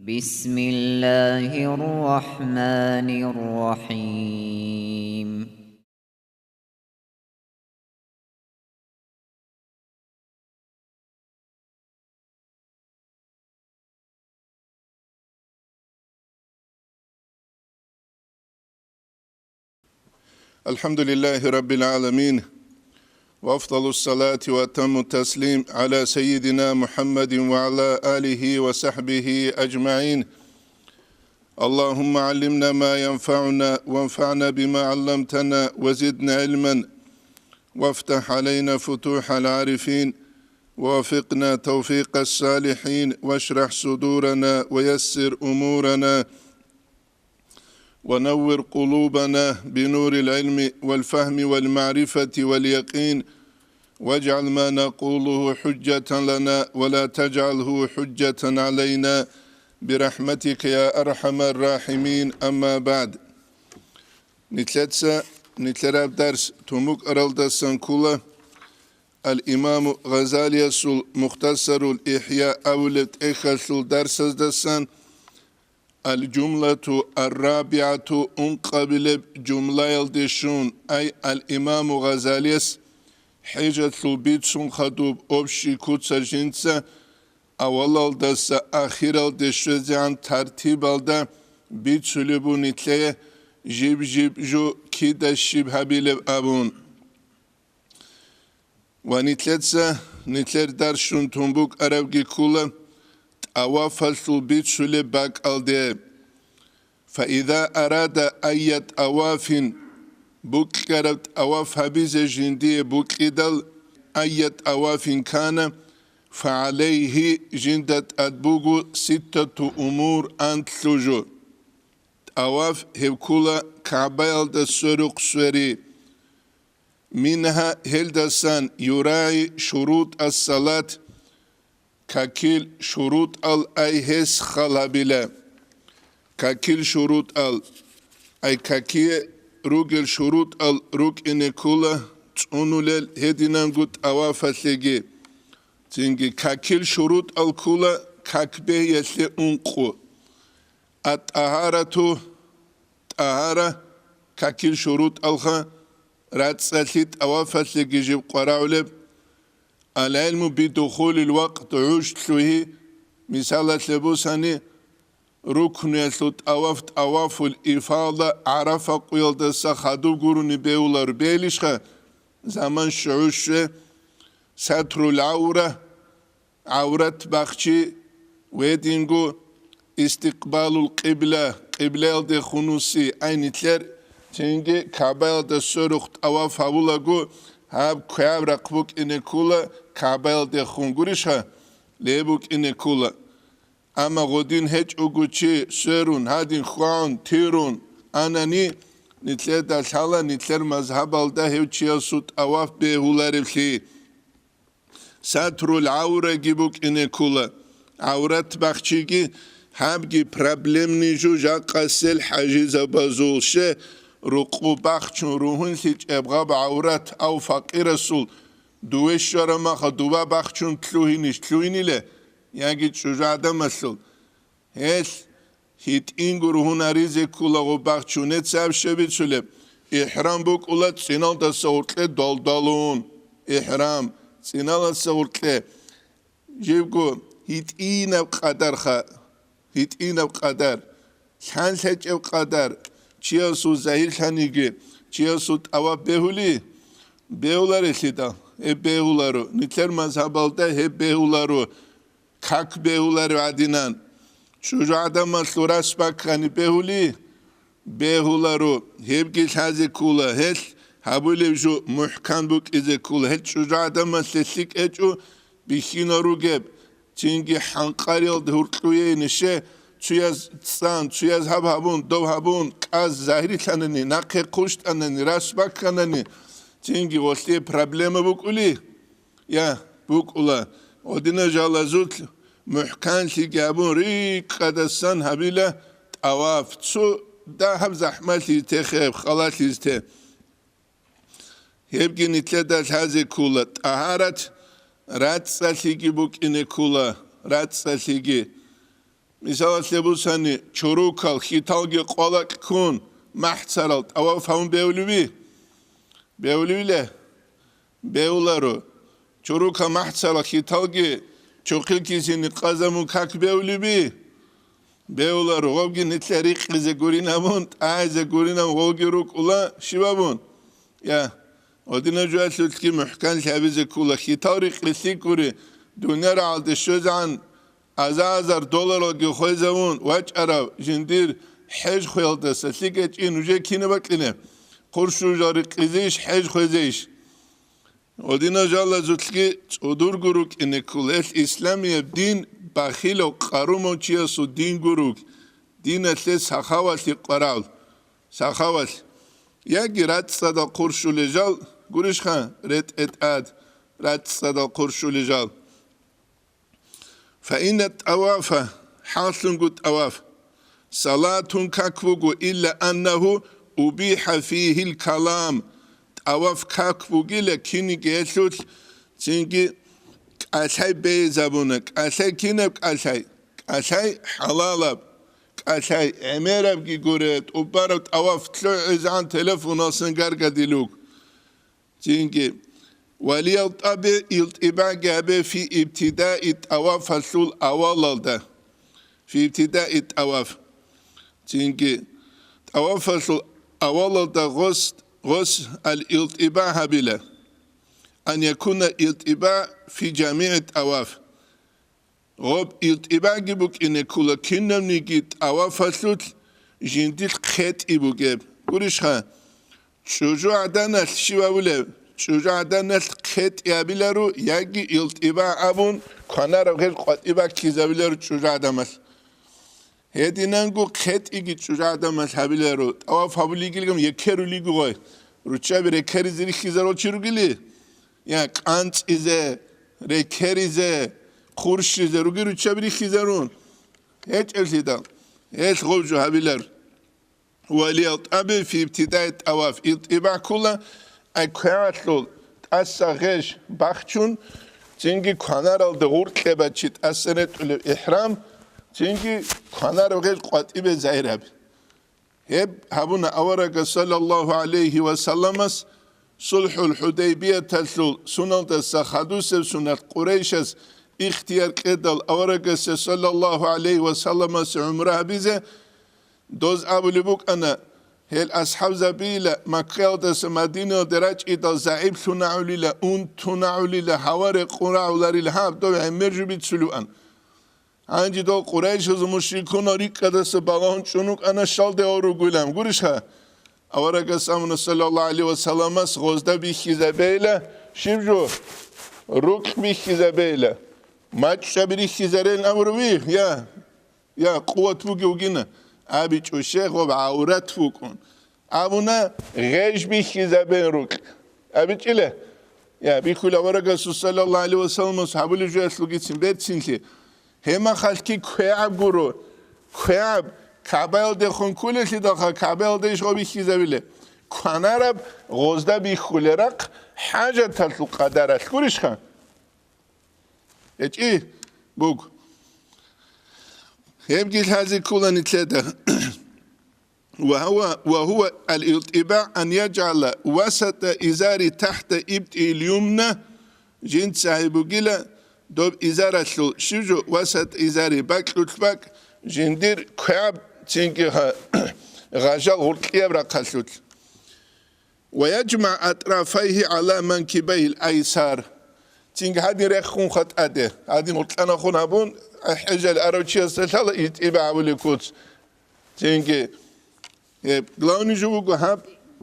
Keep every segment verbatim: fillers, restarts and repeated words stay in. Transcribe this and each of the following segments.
بسم الله الرحمن الرحيم. الحمد لله رب العالمين، وأفضل الصلاة وأتم التسليم على سيدنا محمد وعلى آله وصحبه أجمعين. اللهم علمنا ما ينفعنا وانفعنا بما علمتنا وزدنا علما وافتح علينا فتوح العارفين ووفقنا توفيق الصالحين واشرح صدورنا ويسر أمورنا ونور قلوبنا بنور العلم والفهم والمعرفة واليقين، واجعل ما نقوله حجة لنا ولا تجعله حجة علينا برحمتك يا أرحم الراحمين. أما بعد. Нилъеца нилъераб дарс тун букӀаралдасан ккола Ал-Имаму Гъазалиясул Мухтасарул ИхӀя абулеб тӀехьалъул дарсаздасан. Ал-жумлату ар-рабигӀату, ункъабилеб жумлаялде щун, ай, ал-Имаму Гъазалияс хӀежалъул бицун хадуб общий куца жинца авалалдаса ахиралде щвезегӀан тартибалда бицулеб бу нилъее жиб-жиб жо кида щиб гьабилеб абун. Ва нилъеца нилъер дарс щун тун букӀарабги ккола тӀавафалъул бицулеб бакӀалде. Фаиза арада айя тӀавафин, букьараб тӀаваф гьабизе жиндие букьидал, айя тӀавафин кана, фагӀалайгьи, жинда тӀад буго ситтату умур, анлъу жо. ТӀаваф гьеб ккола КагӀбаялда сверухъ свери. Мингьа, гьелдасан, юрагӀи шурутӀа салат, какил шурутӀал ай гьес хал гьабила. Какил шурутӀал, ай какие ругел шурутӀал рукӀине ккола цӀунулел гьединанго тӀавафалъеги. Цинги какил шурутӀал ккола как бегьиялъе ункъо. Ат-тӀагьарату, тӀагьара, какил шурутӀалха, рацӀцӀалъи тӀавафалъеги жиб къварагӀулеб. Ал-гӀилму бидухулил вакът, гӀуж лъугьи, мисалалъе бусани, рукнуялъул тӀаваф, тӀавафул ифада, ГӀарафа къуялдаса хадуб гурони бегьулар, бегьилищха, заман щугӀу щве, сатрул гӀавра, гӀаврат бахчи, гьединго истикъбалул къибла, къиблаялде хунуси, ай нилъер, цинги КагӀбаялда сверухъ тӀаваф гьабулаго, гьаб квегӀаб рахъ букӀине ккола КагӀбаялде хун, гурищха, ле букӀине ккола. Амма гъодин гьечӀого чи сверун, гьадин хьвагӀун, тирун анани, нилъеда лъала нилъер мазгьабалда гьев чиясул тӀаваф бегьуларевлъи. Сатрул гӀавраги букӀине ккола, гӀаврат бахчиги, гьабги проблемный жо жакъасел хӀажизабазул, ще, рукъу бахчун ругьунлъичӀеб гъаб гӀаврат ав факъирасул, дуве щвараб маха дува бахчун лъугьинищ, лъугьиниле, яги чӀужугӀадамалъул. Гьелъ гьитӀинго ругьунаризе ккола гъуб бахчунеца аб щаб бицулеб, ихӀрам букӀула цӀиналдаса гъоркье долдалун. ИхӀрам цӀиналдаса гъоркье. Жибго гьитӀинаб къадарха, гьитӀинаб къадар, лъан лъечӀеб къадар, чиясул загьирлъаниги, чиясул тӀаваб бегьули, бегьуларелъидал, гьеб бегьуларо, нилъер мазгьабалда гьеб бегьуларо. Как бегьуларев гӀадинан, чӀужугӀадамалъул рас баккани бегьули? Бегьуларо, гьебги лъазе ккола, гьелъ гьабулеб жо мухӀкан букӀизе ккола, гьел чӀужугӀадамалъе лъикӀ гьечӀо бихьинал ругеб, цинги хӀанкъариялда гьуркьуе инише, цуяз цӀан, цуяз гьаб гьабун, дов гьабун, кӀаз загьирлъанани, нахъе хъущтӀанани, рас бакканани, цинги гъолъие проблема букӀули? Я, букӀула, гъодина жалазулъ мухӀканлъиги абун рикӀкӀадасан гьабила тӀаваф, цо дагьаб захӀмалъизте хеб, халалъизте. Гьебги нилъеда лъазе ккола, тӀагьарат рацӀцӀалъиги букӀине ккола, рацӀцӀалъиги. Мисалалъе бусани, чорокал хьиталги къвалакь ккун, махӀцарал тӀаваф гьавун бевлуби? Бевлуйла? Бевларо. Чорокал махӀцарал хьиталги чохъил кисине къазамун как бевлуби? Бевларо. Гъобги нилъер рикъизе гурин абун, тӀагӀизе гурин абун гъолги рукӀула, щиб абун? Я, гьадинаб жоялъулъги мухӀканлъи гьабизе ккола, хьитал рикъи лъикӀури, дунъя рагӀалде щвезегӀан аза-азар долларалги хвезавун вачӀарав жиндир хӀеж хвеялдаса лъикӀ гьечӀин нужее кинаб бакӀине? Хъуршужал рикъизейищ, хӀеж хвезейищ? Гьадинал жалазулъги цӀудурго рукӀине ккола, гьелъ исламияб дин бахилав къарумав чиясул дин гуруг, диналъе сахавалъи къварал, сахавалъ. Яги рацӀцӀадал хъуршулел жал, гурищха, ретӀе-тӀад, рацӀцӀадал хъуршулел жал. Фаинна тӀавафа, хӀаллъунго тӀаваф, салатун как буго, илла аннагьу убихӀа фигьил калам, тӀаваф как бугила киниги гьелъулъ, цинги кӀалъай бейизабуна. КӀалъай кинаб кӀалъай? КӀалъай хӀалалаб, кӀалъай гӀемерабги гуре, тӀубараб тӀаваф лъугӀизегӀан телефоналъун гаргадилуг. Цинги, валиял тӀаби илтӀибаги гьабе фи ибтидаи тӀавафалъул авалалда. Фи ибтидаи тӀаваф. Цинги, тӀавафалъул авалалда гъос, гъос ал-илтӀиба гьабила. Ан якуна илтӀиба фи жамигӀи тӀаваф. Гъоб илтӀибаги букӀине ккола кинабниги тӀавафалъулъ жиндилъ хъетӀи бугеб. Гурищха, чӀужугӀаданалъ щив абулеб? ЧӀужугӀаданалъ хъетӀи абиларо яги илтӀиба абун кванараб гъел къватӀи баккизабиларо чӀужугӀадамалъ. Гьединанго хъетӀиги чӀужугӀадамалъ гьабиларо, тӀаваф гьабулигилгам екерулиго гъой, руччаби рекеризе рихьизарул чи ругели? Я, кӀанцӀизе, рекеризе, хъурщизе руги руччаби рихьизарун? ГьечӀеблъидал, гьелъ гъов жо гьабилар. Валиял тӀаби фи ибтидаи тӀаваф, илтӀиба ккола, ай квегӀалъул тӀаса гъеж бахчун, цинги кванаралда гъуркье бачи тӀаса ретӀулев ихӀрам, цинги кванарав гъеж къватӀибе загьир гьаби. Гьеб гьабуна аварагас саллаллагьу гӀалайгьи ва салламас сулхӀул ХӀудайбияталъул суналдаса хадусеб сунат Къурайшас ихтияр кьедал аварагасе саллаллагьу гӀалайгьи ва салламасе гӀумра гьабизе. Доз абулеб букӀана, гьел асхӀабзабийила Маккаялдаса Мадинаялде рачӀидал загӀиплъунагӀулила, унтунагӀулила, гьава рекъун рагӀуларила, гьаб дов гӀемер жо бицулеван. Гьанже дол къурайшазул мушрикунал рикӀкӀадаса балагьун чӀун рукӀана, щалде гьав ругилан. Гурищха? Аварагас амуна, саллаллагьу гӀалайгьи ва салламас, гъозда бихьизабейила, щиб жо? РукӀ бихьизабейила. МачӀчӀаби рихьизарел абурави? Я, я, къуват буги вугина. АбичӀо, щегъ, гъоб гӀаврат букӀун. Абуна, гъеж бихьизабен рукӀ. АбичӀила? Я, бихьула аварагасул саллаллагьу гӀалайгьи ва салламас гьабулеб жоялъулгицин берцинлъи. Гьемахалъги квегӀаб гуро. КвегӀаб КагӀбаялдехун кколелъидалха, КагӀбаялда иш гъо бихьизабиле. Кванараб гъозда бихьулеб рахъ хӀажаталъул къадаралъ гурищха? ГьечӀи буго. Гьебги лъазе ккола нилъеда. Ва гьава, ва гьува ал-илтӀиба ан яджгӀала васата изари тахта ибтӀил юмна, жинца гьеб бугила доб изаралъул, щиб жо, васат изари, бакьулъ бакӀ, жиндир квегӀаб цинги гъа-, гъажал гъуркьияб рахъалъулъ. Ва яджмагӀ атӀрафайгьи гӀала манкибайгьил айсар. Цинги гьадин рехун хатӀаде, гьадин гъуркьанахун гьабун, хӀежал арав чиясда лъала илтӀиба гьабулеб куц. Цинги, э, главный жо буго гьаб,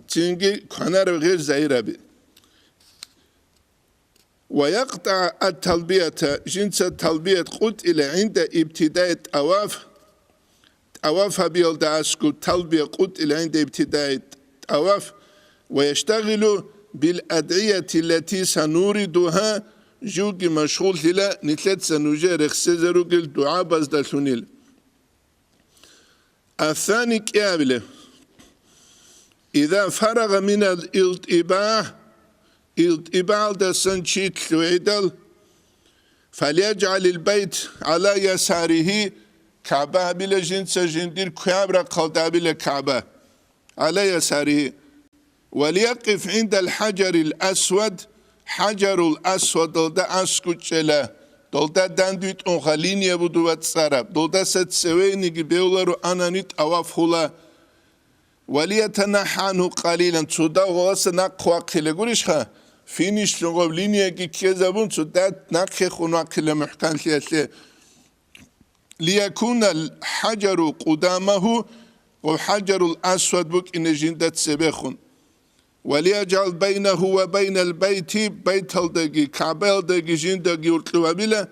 цинги кванарав гъеж загьираби. Ва якътӀа ат-талбията, жинца талбият къутӀила гӀинда ибтидаи тӀаваф, тӀаваф гьабиялда аскӀуб талбия къутӀила гӀинда ибтидаи тӀаваф, ва яштагъилу бил адгӀияти лати сануридугьа, живги машгъуллъила нилъеца нужее рехсезе ругел дугӀабаздалъунил. Асани кӀиабилеб. Иза фарагъа минал илтӀибагь, илтӀибагьалдасан чи лъугӀидал, фалъяджгӀалил байт гӀала ясаригьи, КагӀба гьабила жинца жиндир квегӀаб рахъалда гьабила КагӀба. على يساره. وليقف عند الحجر الأسود, ХӀажарул Асвадалда аскӀучӀела, долда дандвитӀунха линия буду вацӀцӀараб, долдаса цевейниги бевлару анани тӀаваф гьула. وليتنحى عنه قليلا, цо дагь гъоласа нахъ вахъила гурищха, финишлъун гъоб линияги ккезабун, цо дагь нахъехун вахъила мухӀканлъиялъе. ليكون الحجر قدامه, ва ХӀажарул Асвад букӀине жинда цебехун. وليجعل بينه وبين البيت, байталдаги КагӀбаялдаги жиндаги уркьуб гьабила,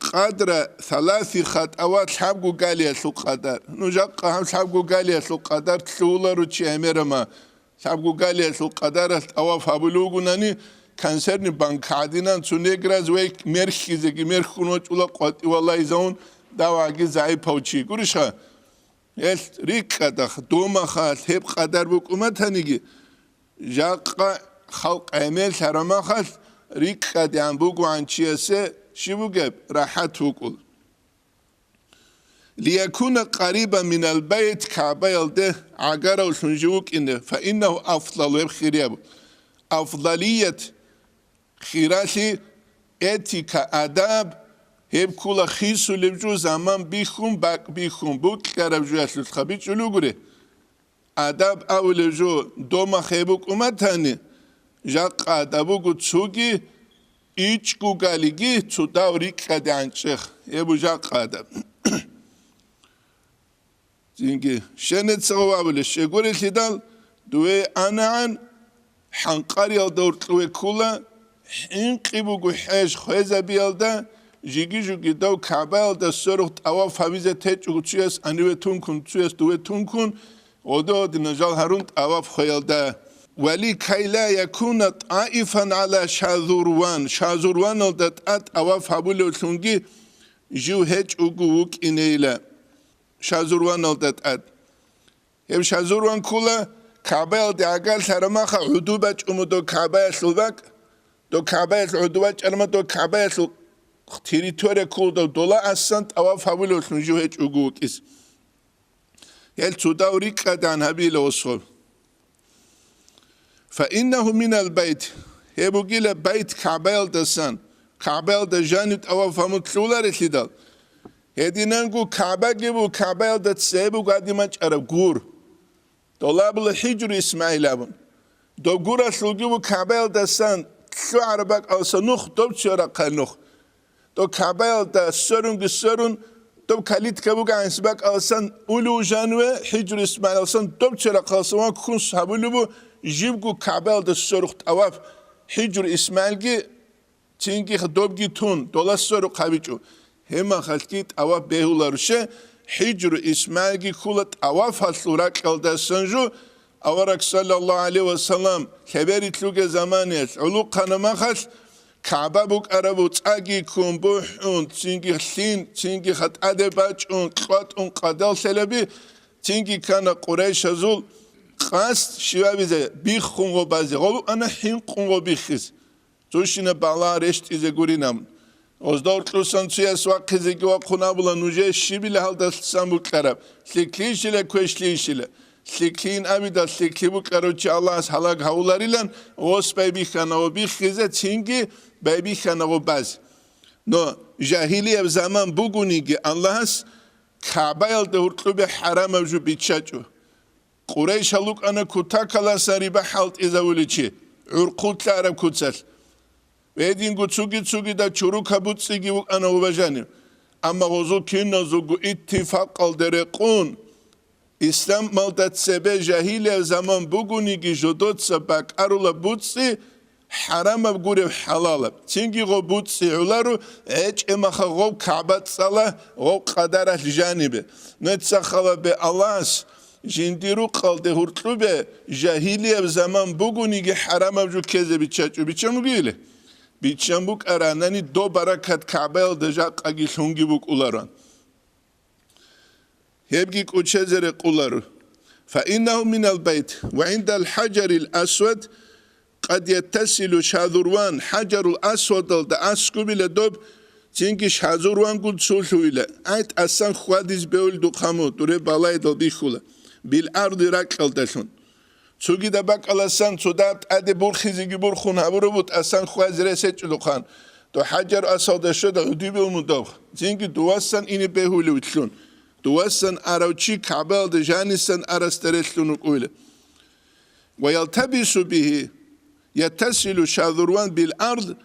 قدر ثلاث خطوات, лъабго галиялъул къадар. Ну, жакъа гьаб лъабго галиялъул къадар лъугьуларо чи гӀемерама. Лъабго галиялъул къадаралъ тӀаваф гьабулев вугунани, консервный банка гӀадинан цо неграз вей мерхьизеги мерхьун вачӀула къватӀивалайзавун, даваги загӀипав чи гурищха? Гьелъ рикӀкӀадахъ, домахалъ гьеб къадар букӀуматаниги, жакъа халкъ гӀемер лъарамахалъ рикӀкӀадегӀан бугогӀан чиясе щиб бугеб, рахӀат вукӀул. ليكون قريبا من البيت, КагӀбаялде гӀагаравлъун жив вукӀине, فإنه أفضل, гьеб хирияб. Афдалият, хиралъи, этика, адаб, гьеб ккула хисулеб жо заман бихьун, бакӀ бихьун, букьараб жоялъулъха бичӀчӀулугури. Адаб абулеб жо домахъе букӀуматани, жакъа адаб буго цоги ичӀго галиги цо дав рикӀкӀаде гӀанчӀех, гьеб жакъа адаб. Цинги, щенецаго абулеб, щегорелъидал, дуе анагӀан, хӀанкъариялда уркьуве ккула, хӀинкъи буго хӀеж хвезабиялда, жиги-жуги дов КагӀбаялда сверухъ тӀаваф гьабизе течӀого цуяс аниве тункун, цуяс дуве тункун, гъодо-гъодина жал гьарун тӀаваф хвеялда. ولكي لا يكون طائفا على شاذروان, Шазурваналда тӀад тӀаваф гьабулевлъунги жив гьечӀого вукӀинейила. Шазурваналда тӀад. Гьеб Шазурван ккула, КагӀбаялде гӀагарлъарамаха гӀуду бачӀуму дов КагӀбаялъул бакӀ, дов КагӀбаялъул гӀуду бачӀарма дов КагӀбаялъул территория ккулдав дола асан тӀаваф гьабулевлъун жив гьечӀого вукӀис. Гьел цо дав рикӀкӀадан гьабила особ. فإنه من البيت, гьеб бугила байт КагӀбаялдасан, КагӀбаялда жаниб тӀаваф гьамутлъуларелъидал. Гьединанго КагӀбаги бу, КагӀбаялда цебе буго гьадин бачӀараб гур. Долабула ХӀижру Исмаил абун. Доб гуралъулги бу КагӀбаялдасан лъугӀараб бакӀалса нух, доб цо рахъал нух. Доб КагӀбаялда сверунги сверун, доб калитка бугӀанси бакӀалсан улев жанве, ХӀижру Исмаилалсан доб цо рахъалсан ва ккун гьабулеб бу, жибго КагӀбаялда сверухъ тӀаваф, ХӀижру Исмаилги цинги добги тун, дола сверухъ гьабичӀо. Гьебмахалъги тӀаваф бегьуларуше, ХӀижру Исмаилги ккула тӀавафалъул ракьалдасан жо, авараг саллаллагьу гӀалайгьи ва саллам лъеберилъуге заманиялъ гӀулухъана махалъ, КагӀба букӀараб цӀаги ккун бухӀун, цинги лъин, цинги хатӀаде бачӀун, кьватӀун къадалъелаби, цинги ккана къурайшазул къасд щивабизе, биххун гъо базе, гъо букӀана хӀинкъун гъо биххиз. Цущина бала рещтӀизе гуринаб. Гъоздор кьусан цуяс вахъизеги вахъун абула нужее щибила гьалдалъсан букьараб, лъикӀлъийщила, квешлъийщила. ЛъикӀлъийин абидал лъикӀлъи букьарав чи Аллагьас гьалаг гьавуларилан, гъос байбихьана ва биххизе цинги байбихьана ва баз. Но жагьилияб заман бугониги Аллагьас КагӀбаялда гьуркьубе хӀарамаб жо биччачӀо. Къурайшал рукӀана кутакаласан риба хӀалтӀизавуличи, гӀурхъулъа араб куцалъ. Гьединго цуги-цугида чурукаб буцӀцӀиги букӀана убажаниб. Амма гъозул киназулго иттифакъалде рекъун, исламалда цебе жагьилияб заман бугониги жодоца бакӀарула буцӀцӀи, хӀарамаб гуреб хӀалалаб. Цинги гъо буцӀцӀи гӀоларо, гӀечӀемаха гъов КагӀба цӀала гъов къадаралъ жанибе. Нуца халабе Аллагьас, жиндир рукъалде гьуркьубе, жагьилияб заман бугониги хӀарамаб жо ккезе биччачӀо. Биччан бугили? Биччан букӀаранани доб баракат КагӀбаялда жакъаги лъунги букӀуларо. Гьебги кӀучезе рекъуларо. فإنه من البيت وعند الحجر الأسود قد يتصل شاذروان, ХӀажарул Асвадалда аскӀубила доб Цинги шазурвангун цулъуила, ай тӀасан хьвадиз бевлдухъаму дуре балайдал бихьула, бил арди ракьалдалъун. Цогидаб бакӀаласан цо даб тӀаде бурхизеги бурхун гьабурабу тӀасан хьвазе ресечӀелухъан, дов хӀажар асалда щведа гӀудибел мудавх, цинги дувасан ине бегьулев вилълъун, дувасан арав чи КагӀбаялда жанисан арасда релълъун вукӀуйла. Ва ялтабису бигьи, ятасилу шазурван бил ард,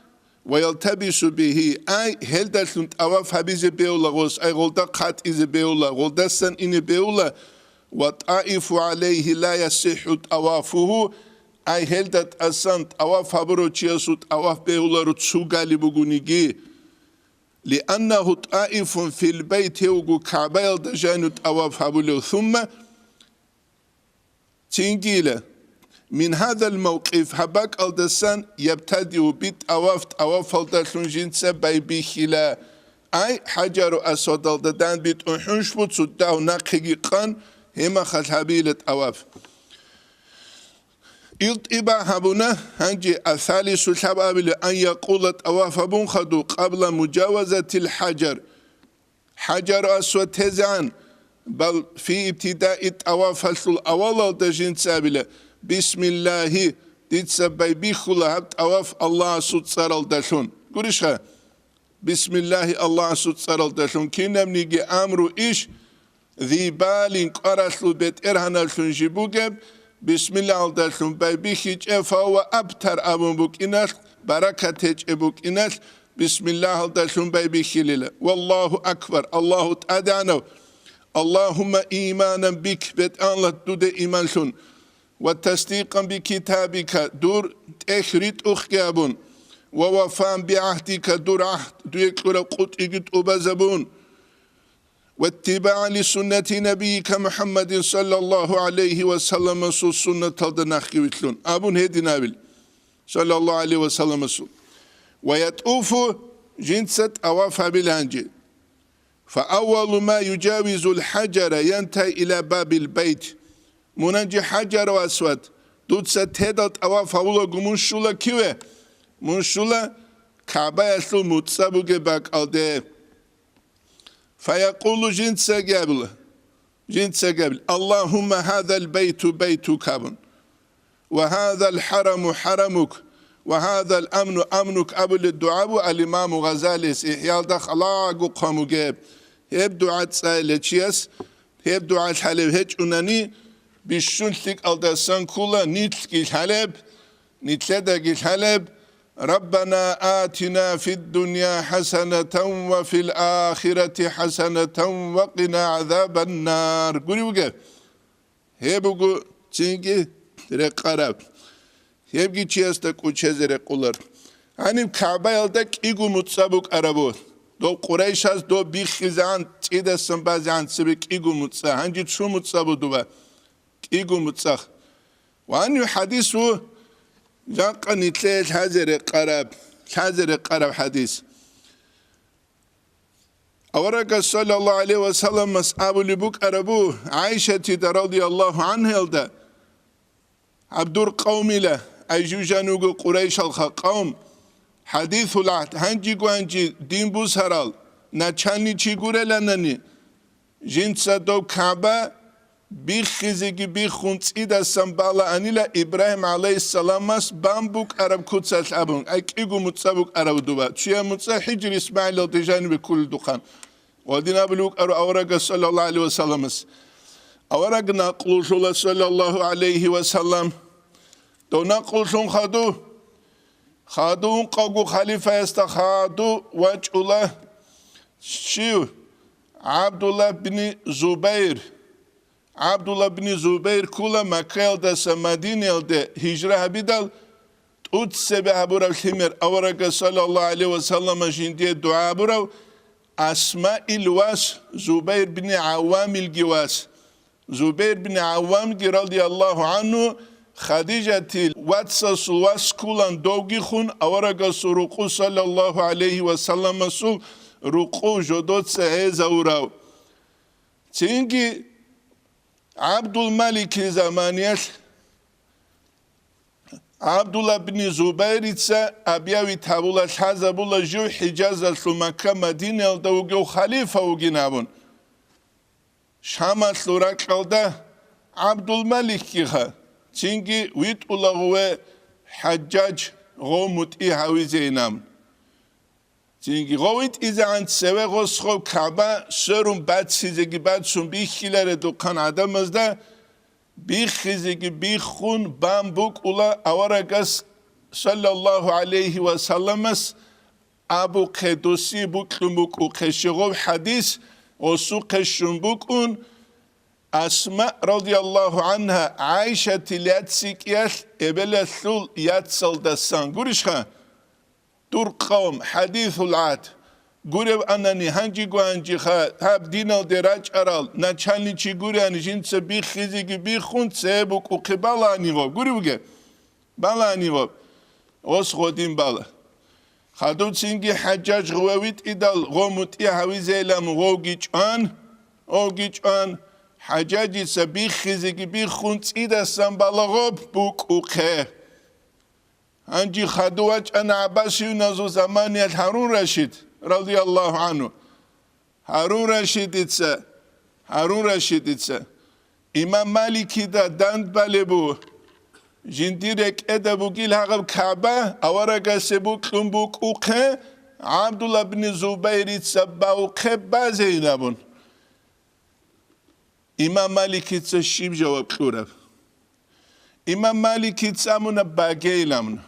ва ялтабису бигьи, ай, гьелдалъун тӀаваф гьабизе бевла гъос, ай, гъолда хъатӀизе бевла, гъолдасан ине бевла, ва тӀаифу гӀалайгьи ла ясихӀу тӀавафугьу, ай, гьелда тӀасан тӀаваф гьабурав чиясул тӀаваф бегьуларо цугали бугониги. Лианнагьу тӀаифун фил байт, гьев вуго КагӀбаялда жанив тӀаваф гьабулев, сумма Цинги ила, мин гьадал мавкъиф, гьаб бакӀалдасан, ябтадиу бит-тӀаваф, тӀавафалдалъун жинца байбихьила. Ай, хӀажару асвадалда данбитӀун хӀунш буцу, дагь нахъеги къан, гьемахалъ гьабила тӀаваф. Ил тӀибагь гьабуна, гьанже асалису лъабабила ан якъула тӀаваф гьабун хаду къабла мужавазатил хӀажар. ХӀажару Асвад тезегӀан, бал фи ибтидаи тӀавафалъул авалалда жинца абила: «Бисмиллагьи», дица байбихьула гьаб тӀаваф Аллагьасул цӀаралдалъун. Гурищха? «Бисмиллагьи», Аллагьасул цӀаралдалъун. Кинабниги амру иш, зи балин кӀваралъул бетӀергьанаблъун жиб бугеб, бисмиллагьалдалъун байбихьичӀеб, фавва абтар абун букӀиналъ, баракат гьечӀеб букӀиналъ, бисмиллагьалдалъун байбихьилила. Валлагьу акбар, Аллагьу тӀадегӀанав, Аллагьумма иманан бик, БетӀаллагь, дуда иманлъун, ва тасдикъан бикитабика, дур тӀехь ритӀухъги абун, ва вафаан бигӀагьдика, дур гӀагьд, дуе кьураб къотӀиги тӀубазабун, «ВаттибагӀан лисуннати набийика МухӀаммадин саллаллагьу гӀалайгьи ва салламасул суннаталда нахъги вилълъун», абун гьединабил, саллаллагьу гӀалайгьи ва салламасул. Ва ятӀуфу, жинца тӀаваф гьабила гьанже. Фа аввалу ма южавизул хӀажара янтагьи ила бабил байт. Мун гьанже, хӀажару Асвад, дуца тедал тӀаваф гьавулаго мун щула киве? Мун щула КагӀбаялъул муцӀа бугеб бакӀалде. Фаякъулу, жинцаги абила, жинцаги абила: «Аллагьумма гьадал байту байтук», абун, «ва гьадал хӀараму хӀарамук, ва гьадал амну амнук», абулеб дугӀа бу ал-Имаму Гъазалияс ИхӀялда халаго хъван бугеб. Гьеб дугӀа цӀайила чияс, гьеб дугӀа лъалев гьечӀунани, бищун лъикӀалдасан ккула, нилъги лъалеб, нилъедаги лъалеб, «Раббана атина фид-дунья хӀасанатан ва фил-ахирати хӀасанатан ва къина гӀазабан-нар», гури бугеб. Гьеб буго цинги рекъараб. Гьебги чиясда кӀучезе рекъолар. Гьаниб КагӀбаялда кӀиго муцӀа букӀарабу. Дов Къурайшаз доб биххизегӀан, цӀидасан базегӀан цебе кӀиго муцӀа. Гьанже цо муцӀа бу дуба. КӀиго муцӀа. Ва гьанив хӀадис ву, жакъа нилъее лъазе рекъараб, лъазе рекъараб хӀадис. Аварагас саллаллагьу гӀалайгьи ва салламас абулеб букӀарабу ГӀайшатида радияллагьу гӀангьаялда: «Гьаб дур къавмила, ай жужан вуго Къурайшалха къавм, хӀадисул гӀагьд, гьанжего гьанже дин бусарал, начальничий гуреланани, жинца дов КагӀба биххизеги биххун цӀидасан балаанила Ибрагьим гӀалайгьиссаламас бан букӀараб куцалъ», абун, ай кӀиго муцӀа букӀараб дуба. Цояб муцӀа ХӀижр ИсмагӀилалде жанибе кколелдухъан. Ва дин абулев вукӀарав аварагас саллаллагьу гӀалайгьи ва салламас. Авараг накълулъула саллаллагьу гӀалайгьи ва саллам. Дов накълулъун хаду, хаду ункъавго халифаясда хаду вачӀула щив? ГӀабдуллагь бин Зубайр. ГӀабдуллагь бин Зубайр ккула Маккаялдаса Мадинаялде гьижра гьабидал, тӀуцебе гьабураб лъимер аварагас саллаллагьу гӀалайгьи ва саллама жиндие дугӀа гьабурав Асмаил вас, Зубайр бин ГӀаввамилги вас. Зубайр бин ГӀаввамги, радияллагьу гӀангьу, Хадижатил вацасул вас ккулан довги хун аварагасул рукъу саллаллагьу гӀалайгьи ва салламасул рукъу жодоца гӀезавурав. Цинги ГӀабдулмаликил заманиялъ ГӀабдулла бни Зубайрица объявить гьабула, лъазабула жив ХӀижазалъул Макка-Мадинаялда вугев халифа вугин абун. Шамалъул ракьалда ГӀабдулмаликгиха, цинги витӀула гъуве ХӀажжаж гъов мутӀигӀ гьавизейин абун. Цинги гъов витӀизегӀан цеве гъос гъов КагӀба сверун бацизеги бацун бихьиларедухъан гӀадамазда биххизеги биххун бан букӀула аварагас, саллаллагьу гӀалайгьи ва салламас, абухъе, досие бокьун букӀухъе щегъов хӀадис гъосухъе щун букӀун, Асма, радияллагьу гӀангьа, ГӀайшатил яццикӀиялъ эбелалъул яцалдасан. Гурищха? Дур къавм, хӀадисул гӀад. Гурев анани, гьанжего гьанжеха, гьаб диналде рачӀарал начальничи гуриани, жинца биххизеги биххун, цебе букӀухъе балаанигъо. Гуревги? Балаанигъо. Ос гъодин бала. Хадуцинги ХӀажжаж гъуве витӀидал гъо мутӀигӀ гьавизейилан гъовги чӀван, гъовги чӀван, ХӀажжажица биххизеги биххун, цӀидасан балагъоб букӀухъе. Гьанже хаду вачӀана гӀаббасиюназул заманиялъ Гьарун Рашид, радияллагьу гӀангьу. Гьарун Рашидица, Гьарун Рашидица, имам Маликида дандбалеб бу, жиндир рекӀеда бугил гьагъаб КагӀба, аварагасе букьун букӀухъе, ГӀабдулла бни Зубайрица бавхъе базейин абун. Имам Маликица щиб жаваб кьураб? Имам Маликица амуна, багейилан.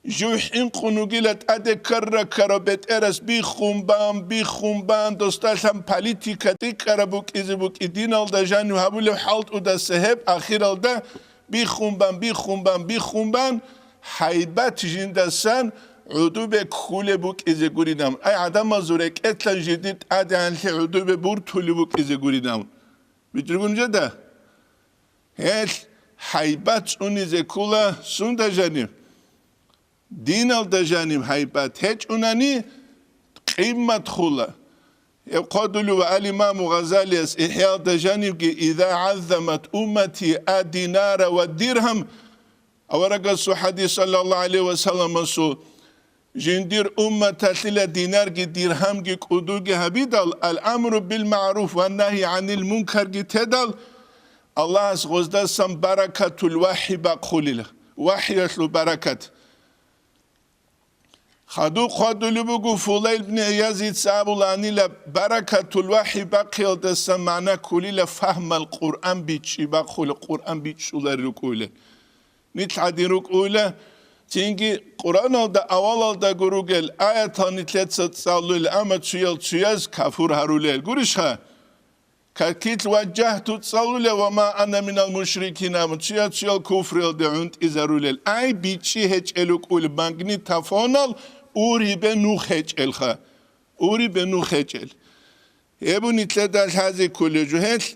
Жив хӀинкъун вугила тӀаде ккара-ккара бетӀерас биххун бан, биххун бан, досдалъан политика тӀикӀкӀараб букӀизе букӀи, диналда жанив гьабулеб хӀалтӀудаса гьеб ахиралда биххун бан, биххун бан, биххун бан, гьайбат жиндасан гӀудубе ккулеб букӀизе гуринан. Ай, гӀадамазул рекӀелъан жидир тӀадегӀанлъи гӀудубе буртулеб букӀизе гуринан. БичӀчӀугун жеда? Гьелъ гьайбат цӀунизе ккула сунда жанив? Диналда жанив гьайбат гьечӀунани, къиммат хула. Гьеб хъодулев ва ал-Имаму Гъазалияс ИхӀяалда жанивги: «Иза гӀаззамат уммати ад-динара ва диргьам», аварагасул хӀадис, саллаллагьу гӀалайгьи ва салламасул, жиндир умматалъила динарги диргьамги кӀудуги гьабидал, ал-амру бил-магӀруф ва нагьи гӀанил-мункарги тедал, Аллагьас гъоздасан баракатул вахӀи бахъулила, вахӀиялъул баракат. Хадуб хъвадулеб буго, Фулайл ибн ГӀиязица абуланила, баракатул вахӀи бахъиялдасан магӀна кколила фагьмал Къуръан бичӀчӀи бахъула, Къуръан бичӀчӀулари рукӀуйилан. Нилъ гӀадин рукӀуйила, цинги Къуръаналда авалалдаго ругел аятал нилъеца цӀалулел, амма цуял цуяз кафур гьарулел. Гурищха? Какил ваджагьту цӀалулел, ва ма ана минал мушрикин абун, цуял-цуял куфриялде гӀунтӀизарулел. Ай, бичӀчӀи гьечӀел рукӀулеб магнитофонал урибе нух гьечӀелха. Урибе нух гьечӀел. Гьеб нилъеда лъазе кколеб жо гьелъ,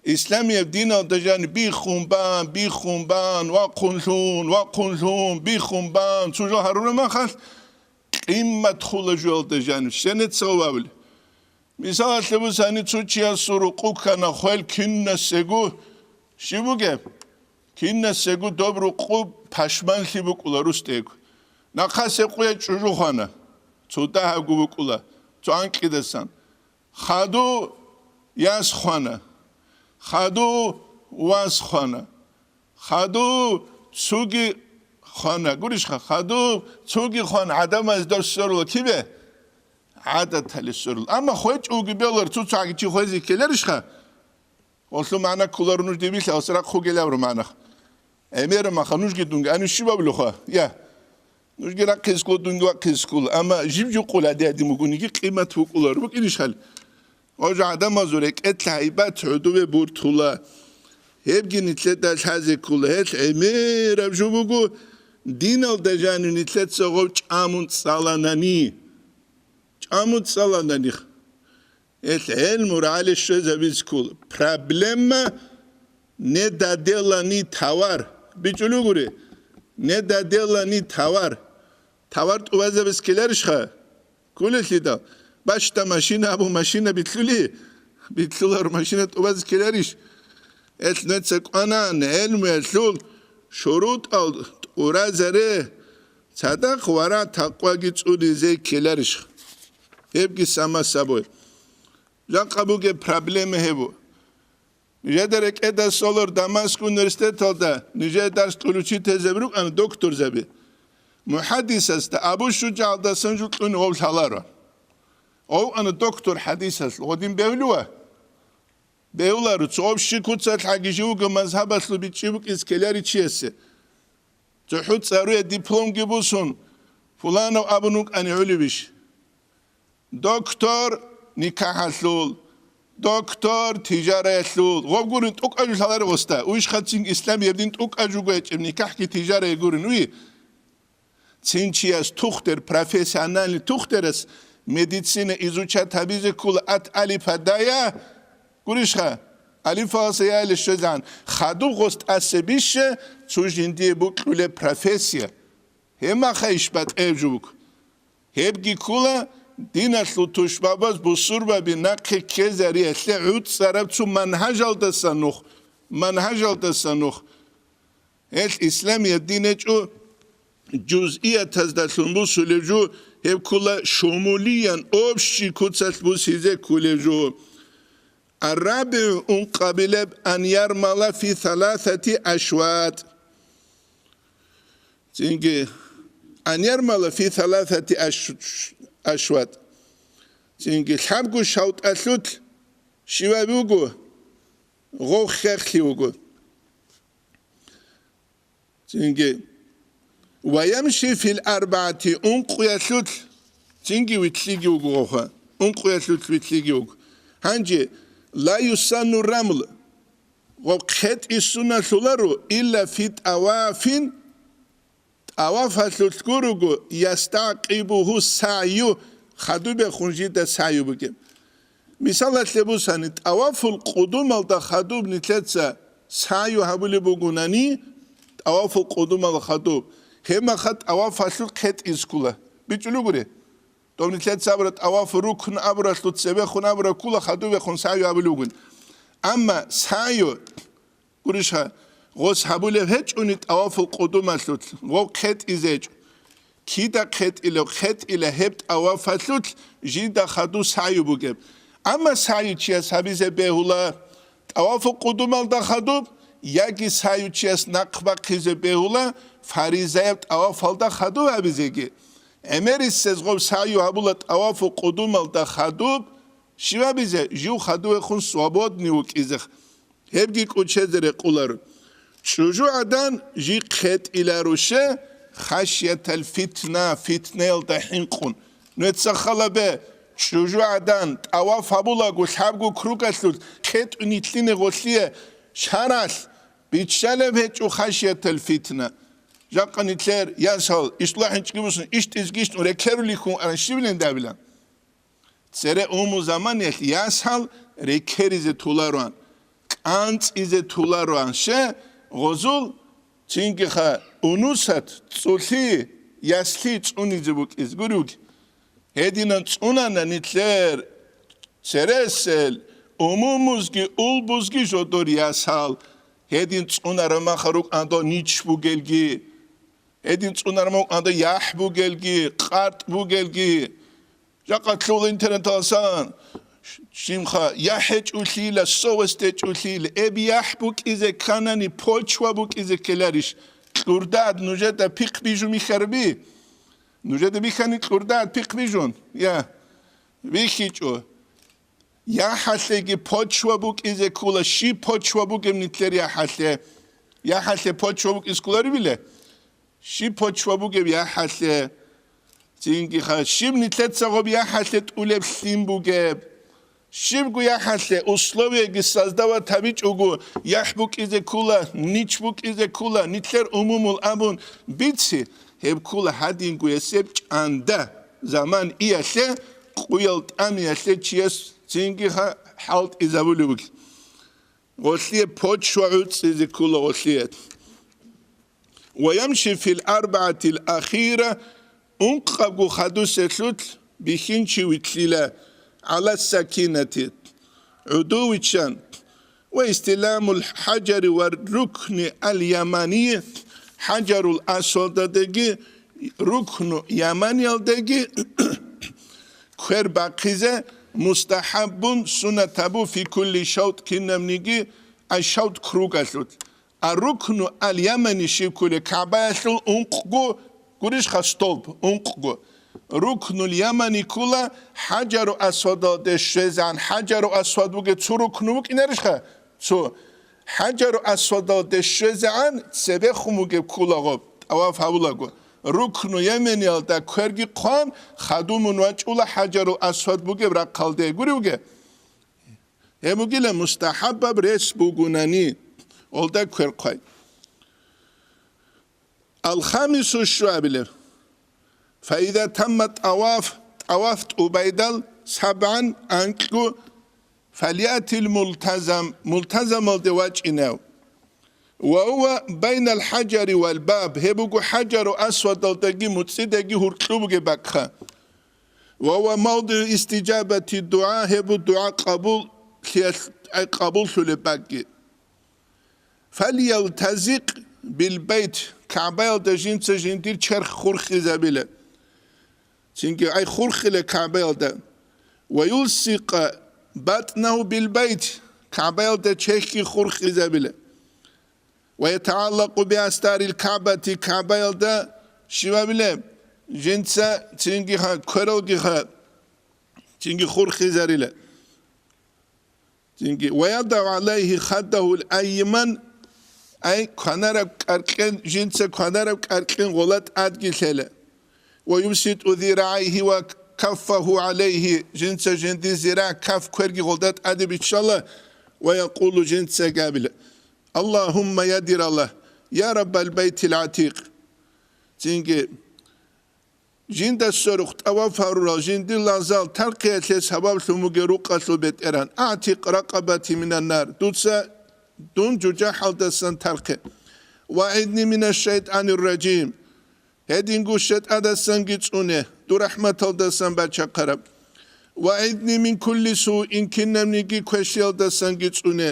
исламияб диналда жани биххун бан, биххун бан, вахъун лъун, вахъун лъун, биххун бан, цо жо гьарураб махалъ, къиммат хула жоялда жани, щенец гъавабли. Мисалалъе бусани, цо чиясул рукъу ккана хвел кинасего, щиб бугеб? Кинасего доб рукъу пашманлъи букӀула русдего. Нахъасе къуя чӀужу хвана, цо дагьабго букӀула, цо анкьидасан. Хаду яс хвана, хаду вас хвана. Хаду цуги хвана, гурищха, хаду цуги хвана, гӀадамаз дов сверула кибе? ГӀадатали сверула. Амма хвечӀулги белар, цо-цоги чи хвезе ккеларищха? Гъолъу магӀна кколар нуж дибилъа, ас рахъугел абру магӀнах. ГӀемеру маха нужги дунги, ани щиб абулеха? Я. Нужги рахъизкула, дунги вахъизкула. Амма жиб жукъула гьадиадин бугониги къимат букӀулар, букӀинищ хал? Гъожа гӀадамазул рекӀелъ гьайбат гӀудуве буртула. Гьебги нилъеда лъазе ккола. Гьелъ гӀемераб жо буго, диналда жанив нилъеца гъов чӀамун цӀаланани. ЧӀамун цӀаланани. Гьелъ гӀелму рагӀале щвезабизе ккола. Проблема не доделанный товар. БичӀулугури, не доделанный товар. Товар тӀубазабиз ккеларищха? Кколелъидал, бащда машина абу машина битлъули, битлъулар машина тӀубазе ккеларищ? Гьелъ нуца кӀванан, гӀелмуялъул шурутӀал тӀуразаре, цадахъ вара-такъваги цӀунизе ккеларищха? Гьебги сама сабой. Жакъа бугеб проблема гьеб бу. Нижеда рекӀеда солор Дамаск университеталда нижее дарс кьулучи тезаб рукӀана докторзаби. МухӀаддисасда Абу ШуджагӀалдасан жукьун гъов лъаларо. Гъов ана доктор хӀадисалъ, гъодин бевлъуа? Бевларо, цо общий куцалъ гьагижи вуго мазгьабалъул бичӀчӀи букӀиз ккелари чиясе. ЦохӀо цӀаруе дипломги бусун, пуланав абун вукӀани гӀолебищ? Доктор никахӀалъул, доктор тижараялъул. Гъоб гурин тӀукӀа жо лъалари гъосда. Уйшхъацин исламияб дин тӀукӀа жуго гьечӀеб, никахӀги тижарае гурин уй. Цин чияс тухтер, профессиональный тухтерас медицина изучать гьабизе ккола ат алифа дая, гурищха, алифаласа яяле щвезегӀан, хадуб гъос тӀаса бище, цо жиндие букьулеб профессия. Гьеб маха иш батӀеб жо буго. Гьебги ккола диналъул тушбабаз бусурбаби нахъе ккезариялъе гӀуцӀараб цо манхӀажалдаса нух, манхӀажалдаса нух. Гьелъ исламияб дин гьечӀо жузъиятаздалъун бусулеб жо, гьеб ккола шумулиян, общий куцалъ бусизе кколеб жо. АррабигӀу, ункъабилеб, ан ярмала фи саласати ашват. Цинги, ан ярмала фи саласати аш-, ашват. Цинги, лъабго шавтӀалъулъ щиваби вуго, гъов хехлъи вуго. Цинги, ва ямши фил арбагӀати, ункъуялъулъ цинги витлъиги вуго гъовха, ункъуялъулъ витлъиги вуго. Гьанже, ла юсанну рамл, гъов хъетӀи суналъуларо, илла фи тӀавафин, тӀавафалъулъ гуруго, ястагӀкъибугьу сагӀю, хадубехун жида сагӀю бугеб. Мисалалъе бусани, тӀавафул къудумалда хадуб нилъеца сагӀю гьабулеб бугунани, тӀавафул къудумалда хадуб, гьеб маха тӀавафалъул хъетӀиз ккула. БичӀчӀулев гури? Доб нилъеца абура тӀавафу рукн абуралъул цебехун абура ккула хадубехун сагӀю гьабулев вугин. Амма сагӀю, гурищха, гъос гьабулев гьечӀони тӀавафул къудумалъулъ, гъов хъетӀизе гьечӀо. Кида хъетӀилев хъетӀила гьеб тӀавафалъулъ жинда хадуб сагӀю бугеб. Амма сагӀю чияс гьабизе бегьула тӀавафул къудумалда хадуб, яги сагӀю чияс нахъ бахъизе бегьула фаризаяб тӀавафалда хадуб гьабизеги. ГӀемерисез гъоб сагӀю гьабула тӀавафу къудумалда хадуб, щивабизе жив хадувехун свободный вукӀизе, гьебги кӀучезе рекъоларо. ЧӀужугӀадан жихъ хъетӀиларуше, хашиятал фитна, фитнаялда хӀинкъун. Нуеца халабе, чӀужугӀадан тӀаваф гьабулаго лъабго кругалъулъ хъетӀун итлъине гъолъие шаралъ биччалеб гьечӀо хашиятал фитна. Жакъа нилъер ясал, ишла хӀинчӀги бусун, иш тӀизгищун рекерулихьун аран щибилин дабилан? Цере уму заманиялъ ясал рекеризе туларуан, кӀанцӀизе туларуан, ще гъозул, цинги ха унусат, цӀулъи, ясли цӀунизе букӀиз гуруги. Гьединан цӀунана нилъер цересел, умумузги улбузги жодор ясал. Гьедин цӀунараб маха рукӀандо нич бугелги, гьедин цӀунараб маха рукӀандо яхӀ бугелги, къартӀ бугелги. Жакъа лъугьа интернеталасан, щимха, яхӀ гьечӀулъила, совесть гьечӀулъила, эб яхӀ букӀизе кканани, почва букӀизе ккеларищ? КьурдагӀат нужеда пихъ бижун бихьарби? Нужеда бихьани кьурдагӀат пихъ бижун? Я, бихьичӀо. ЯхӀалъеги почва букӀизе ккола, щиб почва бугеб нилъер яхӀалъе? ЯхӀалъе почва букӀиз кколарибила? Щиб почва бугеб яхӀалъе? Цинги ха, щиб нилъеца гъоб яхӀалъе тӀулеб лъим бугеб? Щибго яхӀалъе условияги создавать гьабичӀого, яхӀ букӀизе ккула, нич букӀизе ккула, нилъер умумул абун бици, гьеб ккула гьадингоясеб чӀанда, заман иялъе, къуял тӀамиялъе чияс цинги ха хӀалтӀизабулеб бугеб. Гъолъие почва гӀуцӀизе ккула гъолъие. Ва ямши фил арбагӀатил ахира, ункъабго хадуселъулъ бихьинчи витлъила, гӀала сакинати, гӀодов виччан, ва истиламул хӀажари ва рукни ал-ямани, ХӀажарул Асвадалдаги рукну Яманиялдаги квер бахъизе мустахӀаббун, суннат гьабу, фи кулли шавт, кинабниги ай шавт кругалъулъ. А рукну ал-Ямани щиб ккула? КагӀбаялъул ункъго, гурищха, столб, ункъго. Рукнул Ямани ккула ХӀажару Асвадалде щвезегӀан. ХӀажару Асвад бугеб цо рукну букӀинарищха? Цо. ХӀажару Асвадалде щвезегӀан цебехун бугеб ккула гъоб, тӀаваф гьабулаго. Рукну Яманиялда кверги хъван, хадуб мун вачӀула ХӀажару Асвад бугеб рахъалде. Гуревги? Гьеб бугила мустахӀаббаб рес бугунани, гъолда квер хъвай. Ал-хамису, щуабилеб. Фаиза тамма тӀаваф, тӀаваф тӀубайдал, сабгӀан, анкьго, фалъятил мултазам, мултазамалде вачӀинав. Ва гьува байнал хӀажари вал баб, гьеб буго ХӀажару Асвадалдаги муцӀидаги гьуркьуб бугеб бакӀха. Ва гьува мавдигӀу истиджабати дугӀа, гьеб буго дугӀа къабул-, лъиялъ-, ай, къабуллъулеб бакӀги. Фальялтазикъ билбайт, КагӀбаялда жинца жиндир черх хурхизабила. Цинги ай хурхила КагӀбаялда. Ва юлсикъа батӀнагьу билбайт, КагӀбаялда чехьги хурхизабила. Ва ятагӀаллакъу биастарил КагӀбати, КагӀбаялда щивабилеб? Жинца цинги ха, квералги ха, цинги хурхизарила. Цинги, ва ядагӀу гӀалайгьи хаддагьул айман, ай кванараб кӀаркьен, жинца кванараб кӀаркьен гъола тӀадги лъела. Ва юбситӀу зирагӀайгьи ва каффагьу гӀалайгьи, жинца жинди зирагӀ, каф, кверги гъолда тӀаде биччала, ва якъулу, жинца гьабила: Аллагьумма, я дир Аллагь, я Раббал байтил гӀатикъ. Цинги, жинда сверухъ тӀаваф гьарурал жиндир лагъзал тархъиялъе сабаблъун бугел рукъалъул БетӀергьан, агӀтикъ ракъабати минан нар, дуца дун жужахӀалдасан тархъе. Ва гӀидни минаш шайтӀанир ражим, гьединго шайтӀадасанги цӀуне, дур рахӀматалдасан бачахъараб. Ва гӀидни мин кулли суин, кинабниги квешлъиялдасанги цӀуне.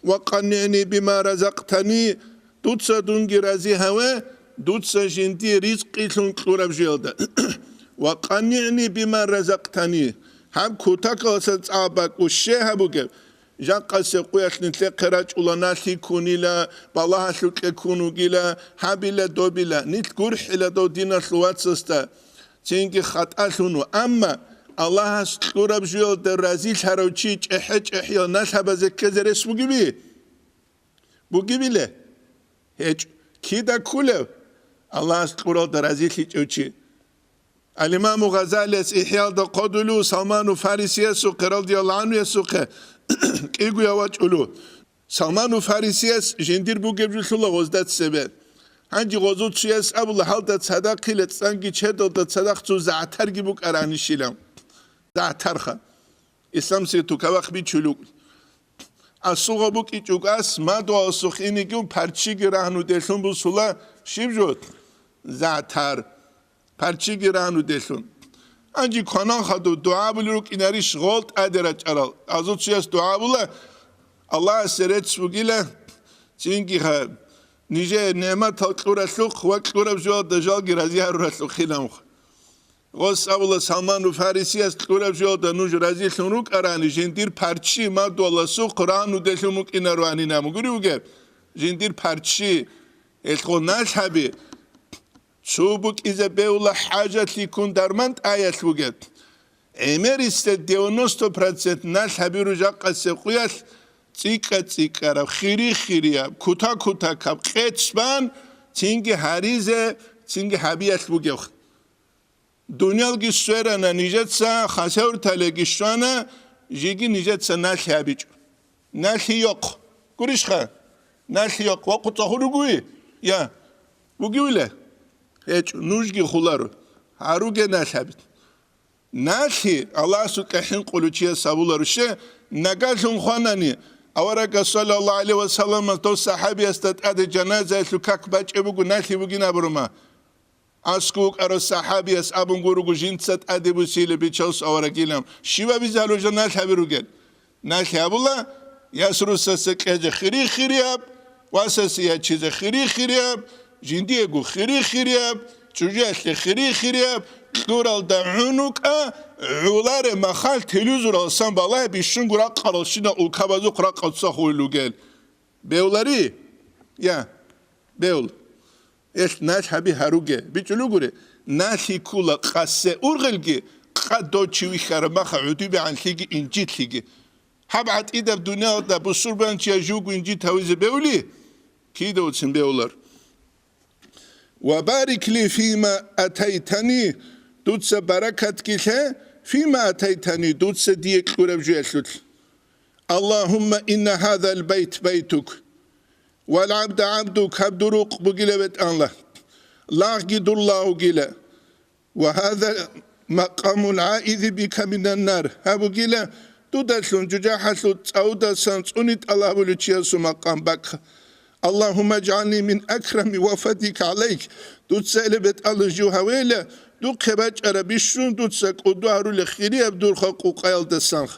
Ва къаннигӀни бима разакътани, дуца дунги рази гьаве, дуца жинди ризкъилъун кьураб жуялда. Ва къаннигӀни бима разакътани, гьаб кутакалъа цӀа бакӀу щей гьабугеб, жакъасе къуялъ нилъехъе рачӀула, налъи ккунила, балагьалъукье ккун вугила, гьабила-добила, нилъ гурхӀила дов диналъул вацасда, цинги хатӀалъун ву. Амма Аллагьас кьураб жуялда разилъарав чи чӀехӀе-чӀехӀиял налъабазе ккезе рес бугеби? Бугебиле? ГьечӀо. Кида ккулев? Аллагьас кьуралда разилъичӀев чи. Ал-Имаму Гъазалияс ИхӀяалда хъодулев Салману Фарисиясухъе, радияллагьу гӀанхуясухъе, кӀигояв вачӀулев. Салману Фарисияс жиндир бугеб жо лъула гъозда цебе. Гьанже гъозул чияс абула, гьалда цадахъила цӀанги чедалда цадахъ цо загӀтарги букӀаранищила. ЗагӀтарха. Исламсие тукавахъ бичулев. Асугъа букӀичӀого ас мадугьалсухъ инеги парччиги рагьнуделъун бусула, щиб жо? ЗагӀтар. Парччиги рагьнуделъун. Гьанже кванан хадув дугӀа були рукӀинарищ гъол тӀаде рачӀарал? Азуцияс дугӀа була, Аллагьасе рецц бугила, цинги ха, нижее нигӀматал кьуралъухъ ва кьураб жоялда жалги разиаруралъухъ хинамха. Гъос абула, Салману Фарисияс кьураб жоялда нуж разилъун рукӀарани, жиндир парччи мадугьаласухъ рагьнуделъун букӀинаруанин, амма гури вугеб, жиндир парччи, гьелъго налъаби, цо букӀизе бегьула хӀажатлъи ккун дарман тӀаялъ бугеб. ГӀемерисда девяносто процент налъаби ружахъасе къуялъ цӀикӀкӀа-цӀикӀкӀараб, хири-хирияб, кута-кутакаб къец бан, цинги гьаризе, цинги гьабиялъ бугеб. Дуниялги сверана нижеца, хасавюрталеги щвана, жеги нижеца налъи гьабичӀо. Налъи йохъ. Гурищха? Налъи йохъ. Ва хъуцӀа гьуругуи? Я. Бугивила? ГьечӀо, нужги хуларо. Гьаруге налъи гьабит. Налъи Аллагьасукьа хӀинкъулев чияс гьабуларо. Ще, нагалъун хванани, аварагас, саллаллагьу гӀалайгьи ва саллам, дов сахӀабиясда тӀаде жаназаялъул как бачӀеб буго, налъи бугин абурума. АскӀов вукӀарав сахӀабияс абун гуруго, жинца тӀаде бусила бичасул аварагилан. Щивабизе гьалужа налъ гьабиругел? Налъ гьабула, яс русасе кьезе хири-хирияб, васасе ячизе хири-хирияб, Жиндиего хири-хирияб, чӀужуялъе хири-хирияб, кьуралда гӀунукӀа, гӀоларе махал телевизоралсан балагье бищунго ракъаралщинал улкабазухъ ракъа цӀахулел ругел. Бевлари? Я, бевл. Элъ налъ гьаби гьаруге. БичӀулугури, налъи ккула къасе ургъелги, къад дов чи вихьараб маха гӀудибегӀанлъиги инжитлъиги. Гьаб гӀатӀидаб дуниялда бусурбанчияс живго инжит гьавизе бевли? Кида уцин бевлар? «Ва барик ли фима атайтани», дуца баракатги лъе, «фима атайтани», дуца дие кьураб жуялъулъ. «Аллагьумма инна гьазал байт байтук, вал гӀабда гӀабдук», гьаб дур рукъ бугила, БетӀанла, лагъги дур лагъ вугила. «Ва гьаза макъамул гӀаизи бика минан нар», гьаб бугила дудалъун жужахӀалъул цӀавудасан цӀуни тӀалабулев чиясул макъам бакӀ. «Аллагьумма жгӀални мин акрами вафадика гӀалайк», дуца, эла, БетӀалуз жив гьавейла, духъе бачӀараб бищун дуца кӀуду гьарулел хирияб дурха къукъаялдасан.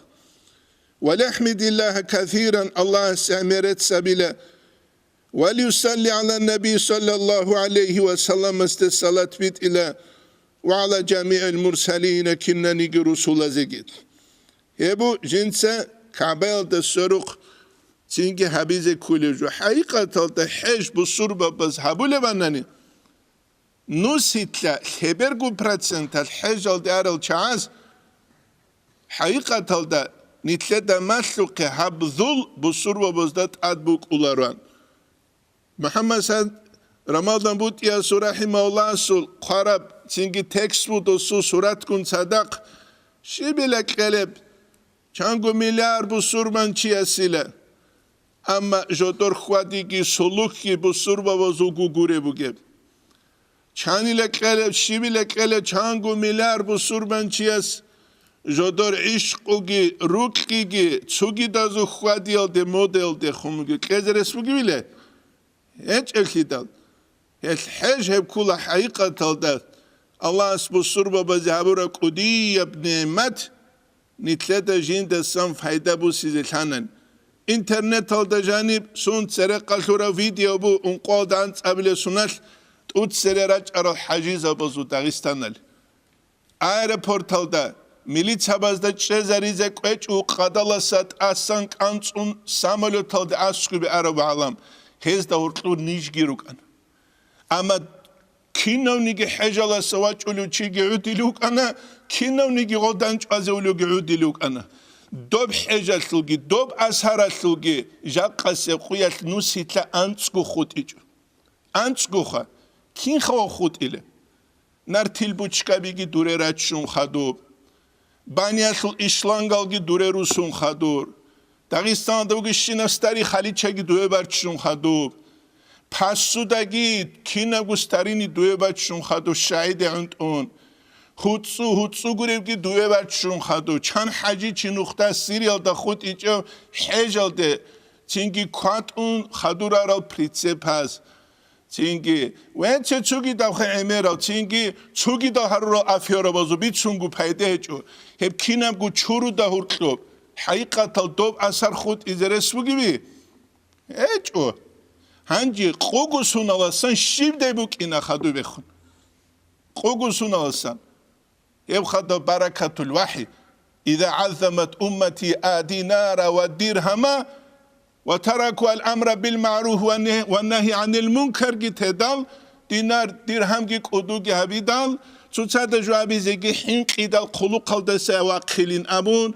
«Ва лахмидиллагьа касиран», Аллагьасе гӀемерец гьабила. «Ва лиусалли гӀала наби саллаллагьу гӀалайгьи ва салламасде салат битӀила ва гӀала жамигӀил мурсалина», кинаниги русулазеги. Гьеб бу жинца КагӀбаялда сверухъ цинги гьабизе кколев жо. ХӀакъикъаталда хӀеж бусурбабаз гьабулебанани, нусилъа лъеберго проценталъ хӀежалде арал чагӀаз, хӀакъикъаталда, нилъеда малъухъе гьаб зул бусурбабазда тӀад букӀулароан. МухӀаммад Сад Рамадан БутӀиясул рахӀимагьуллагьасул хъвараб цинги текст буго досул суратгун цадахъ, щибила кьелеб, чанго миллиард бусурманчиясила, амма жодор хьвадиги сулухъги бусурбабазулго гуреб бугеб. Чанила кьела, щибила кьела чанго миллиард бусурманчияс жодор гӀишкъуги, рукьиги, цугидазул хьвадиялде, модаялде хун бугеб, кьезе рес бугевила? ГьечӀеблъидал. Гьелъ хӀеж гьеб ккула хӀакъикъаталда Аллагьас бусурбабазе гьабураб кӀудияб нигӀмат, нилъеда жиндасан пайда бусизе лъанани. Интернеталда жаниб сун церекъалъурав видео бу ункъоялда анцӀабилеб соналъ тӀуцере рачӀарал хӀажизабазул Дагъистаналъ. Аэропорталда милицабазда чӀезаризе кӀвечӀев къадаласа тӀасан кӀанцӀун самолеталде аскӀобе араб гӀалам, гьезда гьоркьор нижги рукӀана. Амма кинавниги хӀежаласа вачӀулев чиги гӀодилев вукӀана, кинавниги гъодан чӀвазевулевги гӀодилев вукӀана. Доб хӀежалъулги, доб асаралъулги жакъасеб къуялъ нусилъа анцӀго хутӀичӀо. АнцӀгоха, кинха ва хутӀила? Нартил бучкабиги дуре раччун хадуб. Баниялъул ишлангалги дуре русун хадур. Дагъистаналда вугищинаб старый халичаги дуе баччун хадуб. Посудаги кинабго старини дуе баччун хадуб, щагӀиде гӀунтӀун. ГьуцӀу-гьуцӀу гуребги дуе баччун хадуб. Чан хӀажи чи нухда Сириялда хутӀичӀев хӀежалде цинги кватӀун хадурарал прицепаз. Цинги, венце цугидабха гӀемерал, цинги цугидал гьарурал аферабазул бицунго пайда гьечӀо. Гьеб кинабго чуруда гьоркьоб, хӀакъикъатал доб асар хутӀизе рес бугеби? ГьечӀо. Гьанже къого суналасан щибдай букӀина хадубехун? Къого суналасан. Гьеб хадуб баракатул вахӀи: «Иза гӀаззамат уммати а динара ва диргьама, ва тараку ал-амра бил-маъруф ва не-, ва нагьи гӀанил мункарги тедал, динар, диргьамги кӀудуги гьабидал, цоцазда жо абизеги хӀинкъидал хъулухъалдаса вахъилин абун,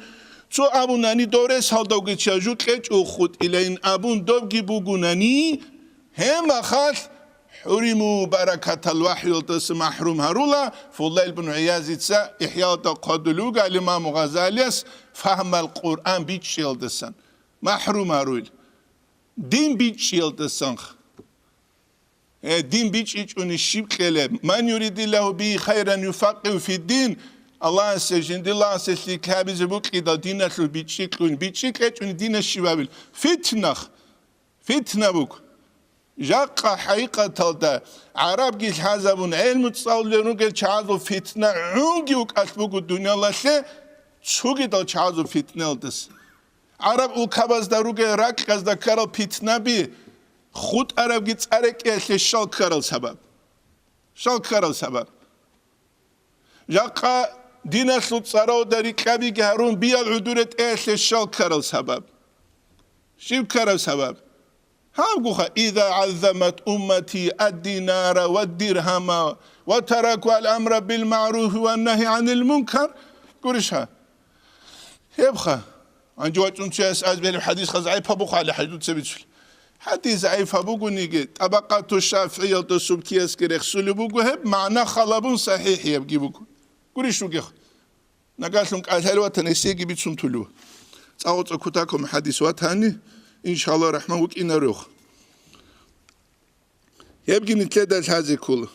цо абунани дорес гьалдавги чияжу кьечӀо хутӀилайин абун добги бугунани, гьеб махалъ хӀуриму баракатал вахӀюялдаса махӀрум гьарула», Фудайл бун ГӀиязица ИхӀяалда хъвадулев вуго, ал-Имаму Гъазалияс, «Фагьмал Къуръан» бичӀчӀиялдасан махӀрум гьаруйла. Дин бичӀчӀиялдасанха. Э, дин бичӀчӀичӀони щиб кьела? «Ман юридиллагьу бигьи хайран юфаккигьу фиддин». Аллагьасе жиндир лагъасе лъикӀлъи гьабизе букӀидал диналъул бичӀчӀи кьун. БичӀчӀи кьечӀони динас щиб гьабил? Фитнах. Фитна буго. Жакъа хӀакъикъаталда гӀарабги лъазабун, гӀелму цӀалулел ругел чагӀазул фитна гӀунги вукӀалъ буго дуниялалъе цугидал чагӀазул фитналдаса. ГӀараб улкабазда ругел ракьазда ккарал питнаби, хутӀарабги цӀа рекӀиялъе щал ккарал сабаб. Щал ккарал сабаб. Жакъа диналъул цӀаралда рикьабиги гьарун, биял гӀодор ретӀеялъе щал ккарал сабаб. Щиб ккараб сабаб? Гьабгуха: «Иза гӀаззамат уммати ад-динара ва диргьама ва тараку ал-амра бил маъруфи ва нагьи гӀанил мункар». Гурищ гьа? Гьебха. Гьанже вачӀун чияс аз бегьлъи хӀадисха загӀипаб буго гьале хӀадис дуца бицулеб. ХӀадис загӀипаб бугониги, ТӀабакъату ШафигӀиялда Субкиясги рехсулеб буго гьеб, магӀна халабун сахӀихӀиябги буго. Гурищ вугех. Нагагьлъун кӀалъалев ватани гьесиеги бицун тулев. ЦӀа-, цӀакъ кутакаб хӀадис ватани, иншаллагь рахӀман, вукӀинарев. Гьебги нилъеда лъазе ккола.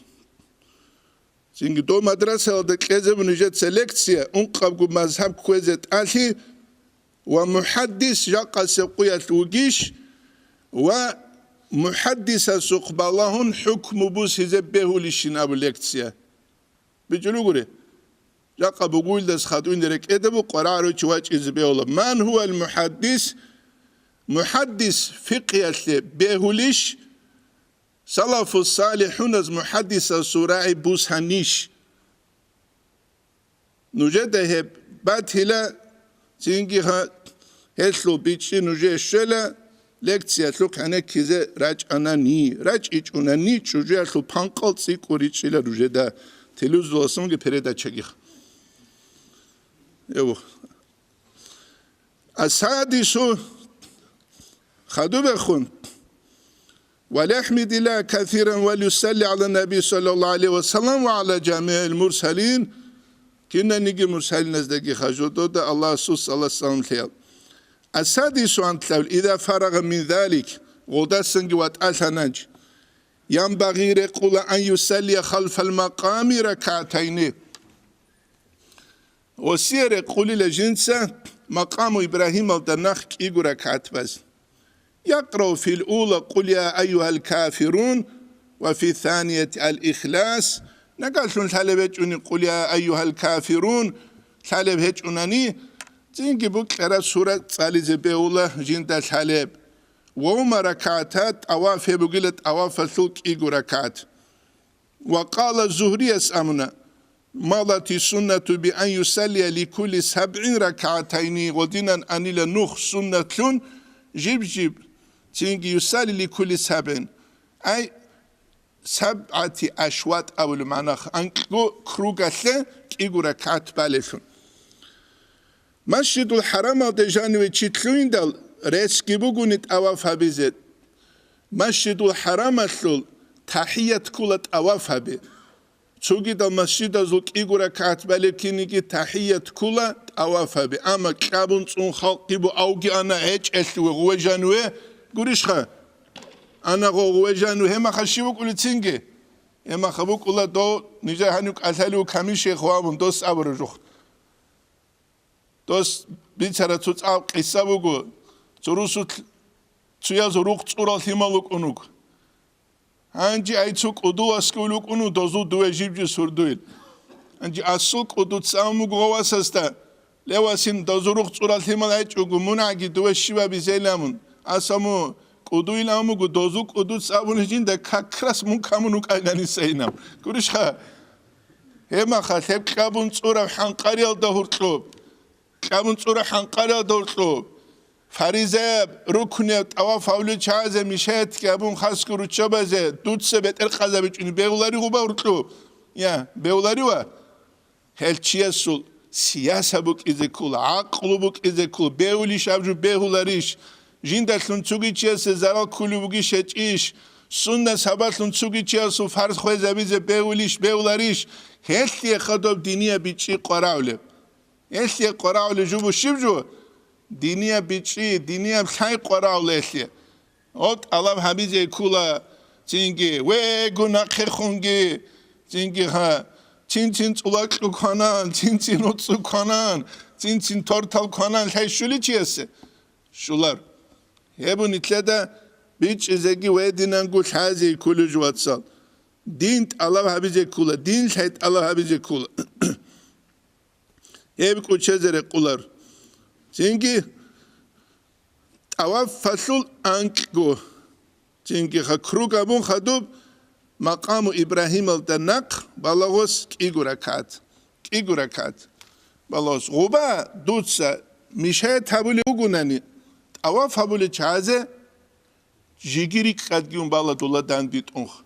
Цинги дов мадрасаялда кьезе буго нижеца лекция, ункъабго мазгьаб кквезе тӀалъи ва мухаддис жакъасеб къуялъ вугищ ва мухаддисасухъ балагьун хӀукму бусизе бегьулищин абу лекция. БичӀчӀулев гури. Жакъа бугулдас хадуйнде рекӀеда бу къварагӀарав чи вачӀизе бегьула. Ман гьувал мухаддис? Мухаддис фикъгьиялъе бегьулищ? Салафу салихӀуназ мухаддисасул рагӀи бусанищ? Нужеда гьеб батила, цинги гьа-, гьелъул бичӀчӀи нужее щвела, лекциялъухъ гӀенеккизе рачӀанани, рачӀичӀунани, чӀужуялъул панкъал цӀикӀкӀун ричӀчӀила нужеда, телевизоралдасанги передачагиха. Эво. Асадису хадубехун. Ва лахмидилла касиран ва юсалли гӀала наби саллаллаху гӀалайхи ва саллам ва гӀала жамигӀил мурсалин. Кинаниги мурсалиназдаги хажудода Аллагьасул салат-салам лъеял. Асадису антлъабил, иза фарагъа мин залик, гъодасанги ватӀалъананч. Янбагъи рекъула ан юсаллия халфал макъами ракагӀатайни. Осие рекъулила жинца макъаму Ибрагьималда нахъ кӀиго ракагӀат баз. Якърау фил ула къул я айюгьал кафирун ва фи санияти ал ихлас. Нагагьлъун лъалеб гьечӀони къул я айюгьал кафирун лъалеб гьечӀунани, цинги букӀараб сура цӀализе бегьула жинда лъалеб. Ва гьума ракагӀатат, тӀаваф гьеб бугила тӀавафалъул кӀиго ракагӀат. Ва къала Зугьрияс абуна: «Малати суннату би ан юсаллия ликулли сабгӀин ракагӀатайни», гъодинан анила нух суннатлъун жиб-жиб, цинги юсалли ликулли сабгӀин. Ай, сабгӀати ашват абули магӀна, анкьго кругалъе кӀиго ракагӀат балелъун. Масжидул ХӀарамалде жаниве чи лъугьиндал реццги бугони тӀаваф гьабизе. Масжидул ХӀарамалъул тахӀият ккула тӀаваф гьаби. Цогидал масжидазул кӀиго ракагӀат балеб киниги тахӀият ккула тӀаваф гьаби. Амма кьабун цӀун халкъги бу авги ана гьечӀелъуве гъуве жаниве гурищха? Ана гъо гъуве жаниве гьемаха щиб букӀулецинги? Гьемаха букӀула дов нижер гьанив кӀалъалев камишехъ вабун дос абураб жух. Дос бицара цо цӀакъ къиса буго. Цо русулъ цояз рукъ цӀурал лъимал вукӀун вуго. Гьанже ай цо кӀудул васгуй вукӀун вуго, дозул дуве жиб-жиб сурдуйил. Гьанже асул кӀудуца абун буго гъов васасда: «Ле, васин, дозул рукъ цӀурал лъимал гьечӀого, мунагӀги дуве щиб абизейилан мун?» Аса му кӀудуйилан буго, дозул кӀудуца абуна жинда: «Как раз мун камун вукӀайнани сайинаб». Гурищха? Гьебмаха лъеб кьабун цӀураб хӀанкъариялда гьуркьуб. Кьабун цӀураб хӀанкъариялда гьуркьуб. Фаризаяб, рукнуяб тӀаваф гьавличазе мишаятги абун хасго руччабазе дуца бетӀер къазабичӀуни бегьулари гъуба гьуркьуб? Я, бегьуларива? Гьел чиясул сияса букӀизе ккола, гӀакълу букӀизе ккола, бегьулищ аб жо бегьуларищ? Жиндалъун цуги чиясе зарал ккулев вугищ гьечӀищ? Сунна сабаблъун цуги чиясул фарз хвезабизе бегьулищ бегьуларищ? Гьелъие хадуб динияб бичӀчӀи къварагӀулеб. Гьелъие къварагӀулеб жо бу щиб жо? Динияб бичӀчӀи, динияб лъай къварагӀулеб гьелъие. Гьоб тӀалаб гьабизе ккула цинги, вего нахъехунги, цинги гьа, цин-цин цӀулакьу кванан, цин-цин уцӀцӀу кванан, цин-цин тортал кванан лъай щуличиясе? Щулар. Гьеб нилъеда бичӀчӀизеги вединанго лъазе кколеб жо, вацал. Дин тӀалаб гьабизе ккула, дин лъай тӀалаб гьабизе ккула. Гьеб кӀучезе рекъулар. Цинги тӀавафалъул анкьго. Цинги ха круг абун хадуб, макъаму Ибрагьималда нахъ балагьос кӀиго ракагӀат. КӀиго ракагӀат. Балагьос. Гъуба дуца мишаят гьабулев вугунани, тӀаваф гьабулел чагӀазе жиги рикӀкӀадги ун бала дула дандбитӀунха.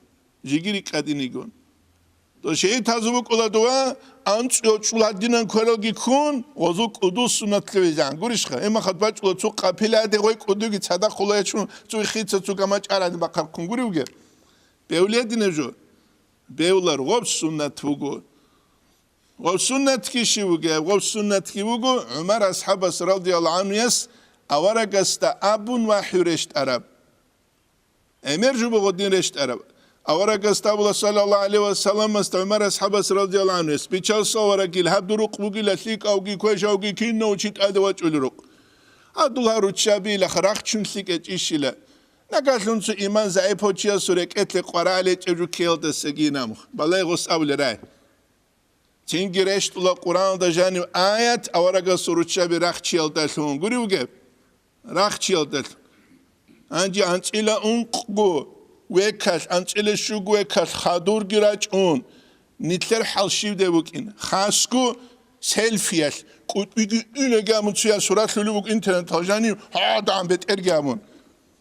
Жиги рикӀкӀадинигун. То шагьид гьазу букӀула дова, анцӀго чӀул гьадинан квералги ккун, гъозул кӀудул суннатлъи везегӀан. Гурищха, гьемахад бачӀула цо къапила гьаде гъой кӀудуги цадахъ хъула ячун, цо ихица цо гамачӀар гьадин бахъархъун гуривги? Бевлединаб жо? Бевлар, гъоб суннат вуго. Гъоб суннатги щив вугеб? Гъоб суннатги вуго, ГӀумар асхӀабас радияллагьу гӀанхуяс аварагасда абун вахӀю рещтӀараб. ГӀемер жубу гъодин рещтӀараб. Аварагас абула, саллаллагьу гӀалайгьи ва салламас, ГӀумар асхӀабас радияллагьу гӀанхуяс, бичасул аварагил, гьаб дур рукъ бугила, лъикӀавги квешавги кинав чи тӀаде вачӀулел рукъ. Гьадул гьа руччабила, рахчун лъикӀа чӀищила. Нагагьлъун цо иман загӀипав чиясул рекӀелъе къварагӀалечӀеб жо ккеялдасаги инамух. Балай гъос абулеб рай. Цинги рещтӀула Къуръаналда жанив аят аварагасул руччаби рахчиялдалъун гури вугеб? Рахчиялдалъун. Гьанже анцӀила ункъго векалъ, анцӀила щуго векалъ хадурги рачӀун, нилъер хӀал щивде букӀин. Хасго селфиялъ, кӀутӀбиги унаги абун цояс суралъулеб буго интернеталъ жанив, гьадагӀан бетӀерги абун.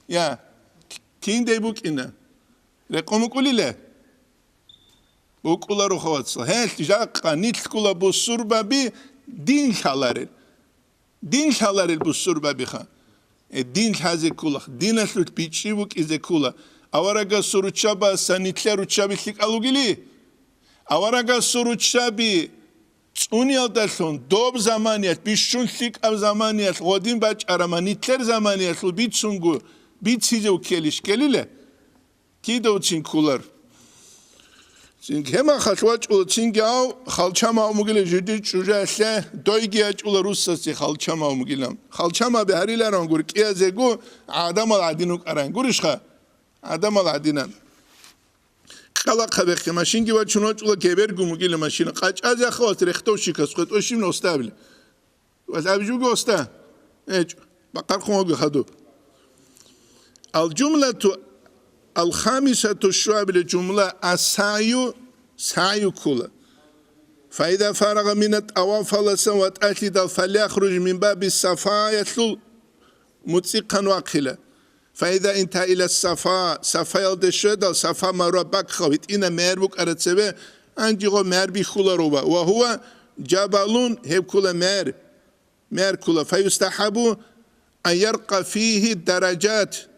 Я, кинде букӀина? Рекъон букӀулила? БукӀуларо, хавацал. Гьелъ жакъа нилъгула бусурбаби дин лъаларел. Дин лъаларел бусурбабиха. Э, дин лъазе ккола, диналъулъ бичӀчӀи букӀизе ккола. Аварагасул руччабаса нилъер руччаби лъикӀал ругели? Аварагасул руччаби цӀуниялдалъун доб заманиялъ, бищун лъикӀаб заманиялъ гъодин бачӀарама, нилъер заманиялъул бицунго бицизе уккелищ ккелила? Кидавцин кколар. Цинги гьемахалъ вачӀула цинги гьав халчамав мугила жидер чӀужаялъе, дойги ячӀула руссасе халчамав мугила. Халчамаби гьариларан гур кӀиязего гӀадамал гӀадин вукӀаран. Гурищха? ГӀадамал гӀадинан. Къалахъабехъе машинги вачун вачӀула геберго мугила машина. КъачӀазе ахавас рехтов щикас хъветӀо щиб ностабли. Ва аб жуго оста? ГьечӀо, бакъархъун ваго хадуб. Ал-жумлату ал-хамисату шуабила жумла ас-сагӀю, сагӀю ккола. Фаида фарага мина тӀавафаласан ва тӀалъидал фалъяхруж мин баби сафаялъул муцӀихъан вахъила. Фаида инта ила сафа, сафаялде щведал, сафа марва бакха витӀина мер букӀара цеве, анжиго мер бихьуларо ва, ва гьува жабалун гьеб ккола мер. Мер ккола, фаюстахӀабу ан яркъа фигьи даражат,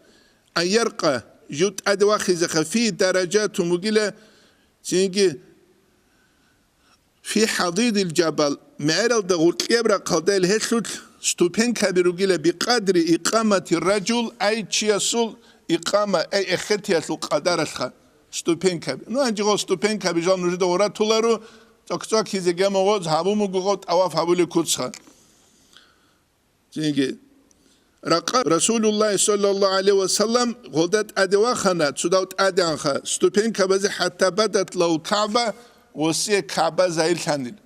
ан яркъа, жив тӀаде вахизеха, фигьи даражатун вугила, цинги фи хӀадидил жабал, мегӀералда гъуркьияб рахъалда ил гьелъулъ ступенькаби ругила бикъадри икъамати ражул, ай чиясул икъама, ай эхетиялъул къадаралъха ступенькаби. Ну, гьанжи гъо ступенькаби жал нужеда гъуратулару, цӀок-цӀокизе гемогъоз гьабумугу гъо тӀаваф гьабулеб куцха. Цинги ракъа Расулуллагь саллаллагьу гӀалайгьи ва саллам гъолда тӀаде вахана, цудав тӀадегӀанха, ступенькабазе хӀатта бадат лагьул КагӀба, гъосие КагӀба загьирлъанил.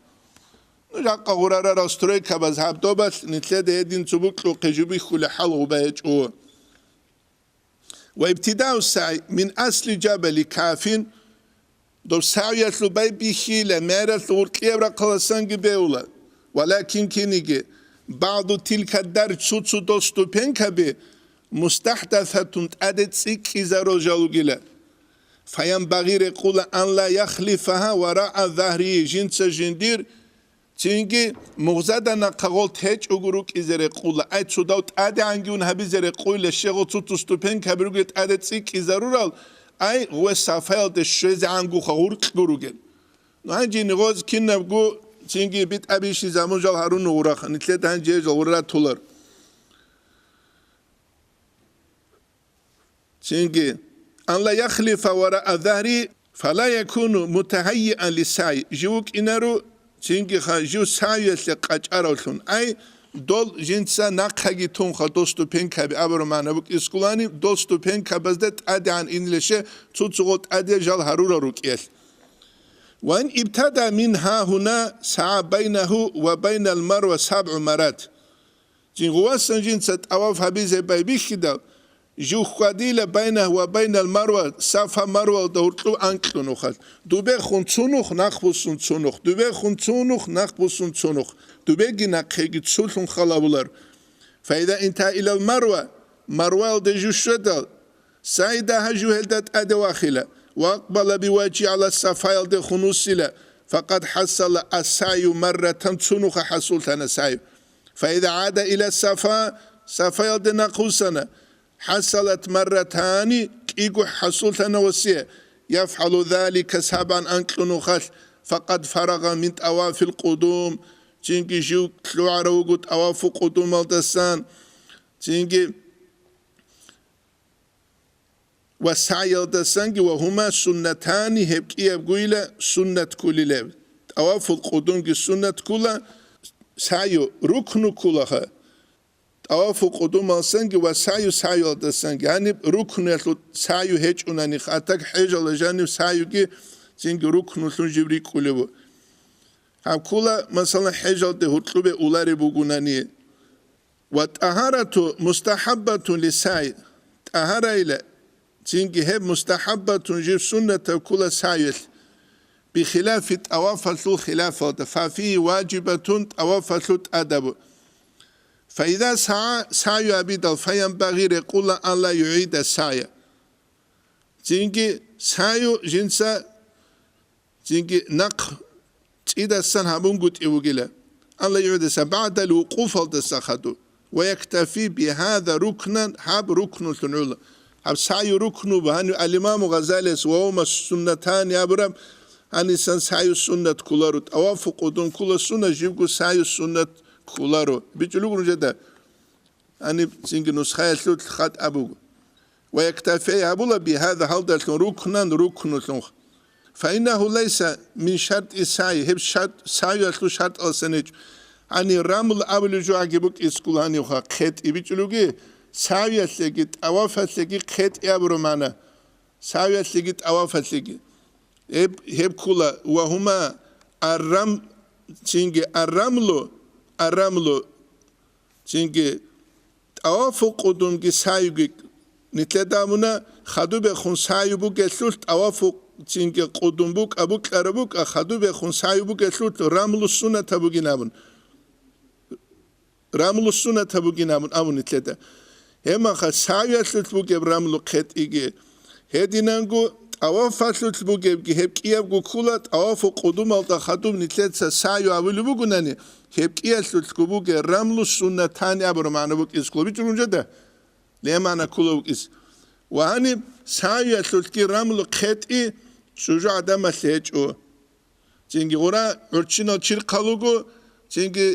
Ну, жакъа гъурарарал стройкабаз гьаб добалъ нилъеда гьедин цо букьухъе жубихьули хӀал гъуба гьечӀо. Ва ибтидау сагӀи мин асли жабали кафин, доб сагӀиялъул байбихьила, мегӀералъул гъуркьияб рахъаласанги бегьула, валакин киниги, багӀду тилка дар цуцудул ступенькаби мустахӀдасатун тӀаде цӀикӀкӀизарул жал ругила. Фаянбагъи рекъула ан ла яхлифаха вараа загьрии жинца жиндир Цинги мугъзада нахъа гъолт гьечӀого рукӀизе рекъула, ай цудав тӀадегӀанги ун гьабизе рекъуйла, щегъо цуцу ступенькаби ругел тӀаде цӀикӀкӀизарурал, ай гъуе сафаялде щвезегӀангуха гъуркьго ругел. Ну, гьанжи нигъоз кинабго цинги битӀа-бищи замужал гьарун гъураха, нилъеда гьанжи гьежал гъура ратулар. Цинги, ан ла яхлифа вараа загьри, фала якуну мутагьаййиан лиссагӀи, жив вукӀинаро, цинги ха, жив сагӀиялъе къачӀаравлъун. Ай, дол жинца нахъаги тунха, дол ступенькаби абураб магӀна букӀискулани, дол ступенькабазда тӀадегӀан инлъише цуцугъо тӀаде жал гьарурал рукӀиялъ. Ва ин ибтада мин гьагьуна сагӀа байнагьу ва байнал марва сабгӀу марат. Жин гъувасан жинца тӀаваф гьабизе байбихьидал, Жив хьвадила байна ва байнал Марва, Сафа Марвалда гьоркьоб анкьнухъалъ. Дубехун цунухъ, нахъбуссун цунухъ, дубехун цунухъ, нахъбуссун цунухъ. Дубеги нахъеги цулъун халавулар. Фаида инта илал Марва, Марвалда жив щведал, саи дагьа жив гьелда тӀаде вахила, ва акъбала бивачи гӀала Сафаялде хунусила, факъад хӀасала ас-саю марратан, цунухъа хӀасуллъана саю. Фаида гӀада ила Сафа, Сафаялде нахъвуссана, хӀасалат марратани, кӀиго хӀасуллъана васие, яфгӀалу залика сабгӀан анкьнухъалъ, факъад фарагъа мин тӀавафил къудум, цинги жив лъугӀарав вуго тӀавафу къудумалдасан, цинги ва саялдасанги, ва гьума суннатани, гьеб кӀиябгойила суннат кколилеб. ТӀавафул къудумги суннат ккола, саю рукну кколаха. ТӀавафу къудумалсанги ва саю саялдасанги. Гьаниб рукнуялъул саю гьечӀунани, хатаг хӀежала жанив саюги цинги рукнулъун жив рикӀкӀулев ву. Гьаб ккола, масала, хӀежалде гьоркьобе улареб бугунани. Ва тӀагьарату мустахӀаббатун лисай. ТӀагьарайила, цинги гьеб мустахӀаббатун жив суннатаб ккола саюялъ. Бихилафи тӀавафалъул хилафалда, фафии важибатун тӀавафалъул тӀадабу. Фаида сагӀа саю абидал, фаянбагъи рекъула ан ла югӀида сая. Цинги саю жинца цинги нахъ цӀидасан гьабунгутӀи вугила. Алла югӀдаса багӀдал вукъуфалдаса хадур. Ва яктафи бигьада рукнан, гьаб рукнулъун гӀула. Гьаб саю рукну багьанив алимаму Гъазалияс ва гьума суннатани абураб, гьанисан саю суннат кколаро, тӀавафу къудум ккола суннат, жибго саю суннат кколаро. БичӀулугу нужеда. Гьаниб цинги нусхаялъул хатӀ абуго. Ва яктафи гьабула бигьада гьалдалъун рукнан рукнулъун. Фаиннагьу лайса мин шартӀи сай, гьеб шарт, саюялъул шартӀалсан гьечӀо. Гьанир рамл абулеб жо гьаги букӀискул гьанивха хъетӀи бичӀулуги, саюялъеги тӀавафалъеги хъетӀи абураб магӀна. Саюялъеги тӀавафалъеги. Гьеб, гьеб ккола ва гьума аррам, цинги аррамлу, аррамлу, цинги тӀавафу къудумги саюги нилъеда абуна, хадубехун саю бугелъулъ тӀавафу цинги къудум букӀа, букӀара букӀа, хадубехун саю бугелъулъ рамлу суннатаб бугин абун. Рамлу суннатаб бугин абун абун нилъеда. Гьебмаха саюялъулъ бугеб рамлу хъетӀиги. Гьединанго тӀавафалъулъ бугебги гьеб кӀиябго ккула, тӀавафу къудумалда хадуб нилъеца саю абулеб бугунани, гьеб кӀиялъулъго бугеб рамлу суннатани абураб магӀна букӀиз ккола. БичӀчӀулун жеда? Гьеб магӀна ккола букӀиз. Ва гьаниб саюялъулъги рамлу хъетӀи чӀужугӀадамалъе гьечӀо. Цинги гъура гӀурччинал чирхъал руго, цинги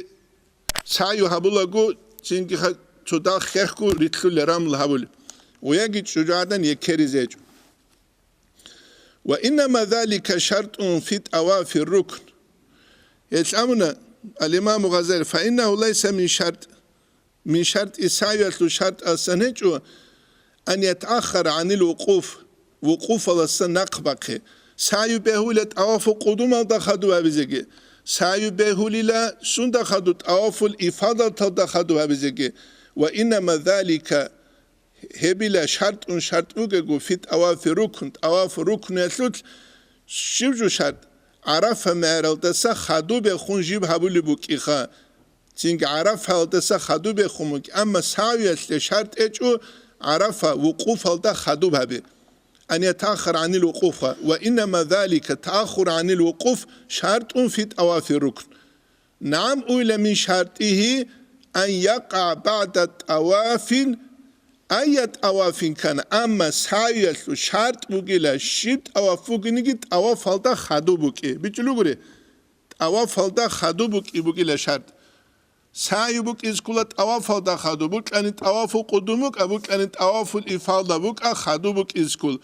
саю гьабулаго, цинги ха-, цо дагь хехго рилълъула рамл гьабулеб. Ва яги чӀужугӀадан екеризе гьечӀо. Ва иннама залика шартӀун фи тӀавафи рукн. Гьелъ абуна ал-Имаму Гъазали, фаиннагьу лайса мин шартӀ. Мин шартӀи саюялъул шартӀалсан гьечӀо, ан ятааххара гӀанил вукъуф, вукъуфаласан нахъ бахъе. Саю бегьула тӀавафу къудумалда хадуб гьабизеги. Саю бегьулила сунда хадуб, тӀавафул ифадаталда хадуб гьабизеги. Ва иннама залика, гьебила шартӀун шартӀ бугего, фи тӀавафи рукн, тӀавафу рукнуялъулъ щиб жо шартӀ? ГӀарафа мегӀералдаса хадубехун жиб гьабулеб букӀиха. Цинги ГӀарафаялдаса хадубехун буго, амма сагӀюялъе шартӀ гьечӀо ГӀарафа вукъуфалда хадуб гьабе. Ан ятааххар гӀанил вукъуфа, ва иннама залика тааххур гӀанил вукъуф шартӀун фи тӀавафи рукн. НагӀам, уйла мин шартӀигьи ан якъа багӀда тӀавафин, айя тӀавафин кана, амма сагӀюялъул шартӀ бугила, щиб тӀаваф бугониги, тӀавафалда хадуб букӀи. БичӀчӀулугури? ТӀавафалда хадуб букӀи бугила шартӀ. СагӀю букӀиз ккула тӀавафалда хадуб, букӀани тӀавафу къудум букӀа, букӀани тӀавафул ифалда букӀа, хадуб букӀиз ккул.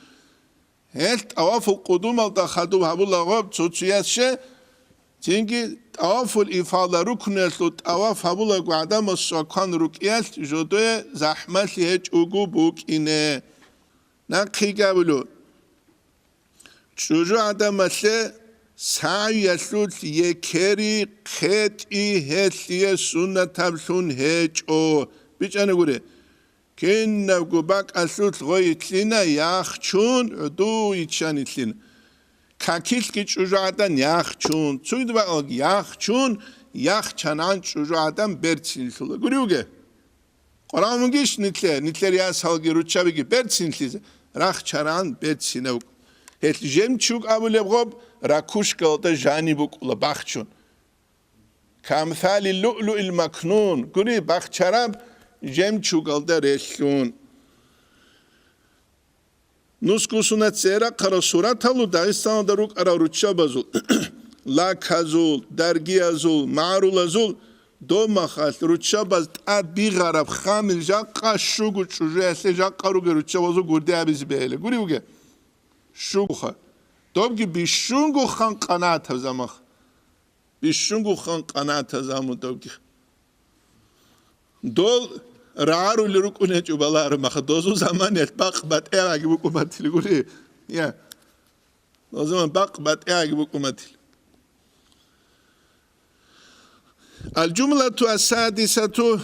Гьелъ тӀавафул къудумалда хадуб гьабула гъоб цо-цояс ще, цинги тӀавафул ифалда рукнуялъул тӀаваф гьабулаго гӀадамасул кван рукӀиялъ жодое захӀмалъи гьечӀого букӀине. Нахъеги абулеб. ЧӀужугӀадамалъе сагӀюялъулъ екери хъетӀи гьелъие суннатаблъун гьечӀо. БичӀчӀана гури, Кинабго бакӀалъулъ гъой итлъина, яхчун, гӀуду иччан итлъина. Какилъги чӀужугӀадан яхчун, цугид бакӀалги яхчун, яхчанан чӀужугӀадан берцинлъула. Гури вуге? Къварав мугищ нилъер, нилъер ясалги руччабиги берцинлъизе, рахчаран берцинав. Гьелъ жемчуг абулеб гъоб ракушкалда жаниб букӀула бахчун. Камсали луълуил макнун, гури, бахчараб жемчугалда релълъун. Нусго сунат церахъарал сураталу Дагъистаналда рукӀарал руччабазул, лаказул, даргиязул, магӀарулазул домахалъ руччабаз тӀад бигъараб хамил жакъа щуго чӀужуялъе жакъа ругел руччабазул гурде абизе бегьила. Гури вуге? Щугоха. Добги бищунго хан къанатаб замах. Бищунго хан къанатазаму добги. Дол рагӀарули рукӀунечӀо баларо маха, дозу заманиялъ бакъ батӀиягӀаги букӀуматили гури. Я. Дозу заман бакъ батӀиягӀаги букӀуматили. Ал-жумлату ас-садисату,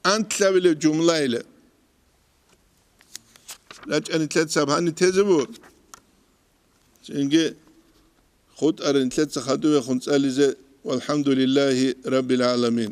анлъабилеб жумлайила. РачӀани лъецаб гьани тезе бу. Цинги хутӀарин лъеца хадувехун цӀализе, валхӀамдулиллагьи раббил гӀаламин.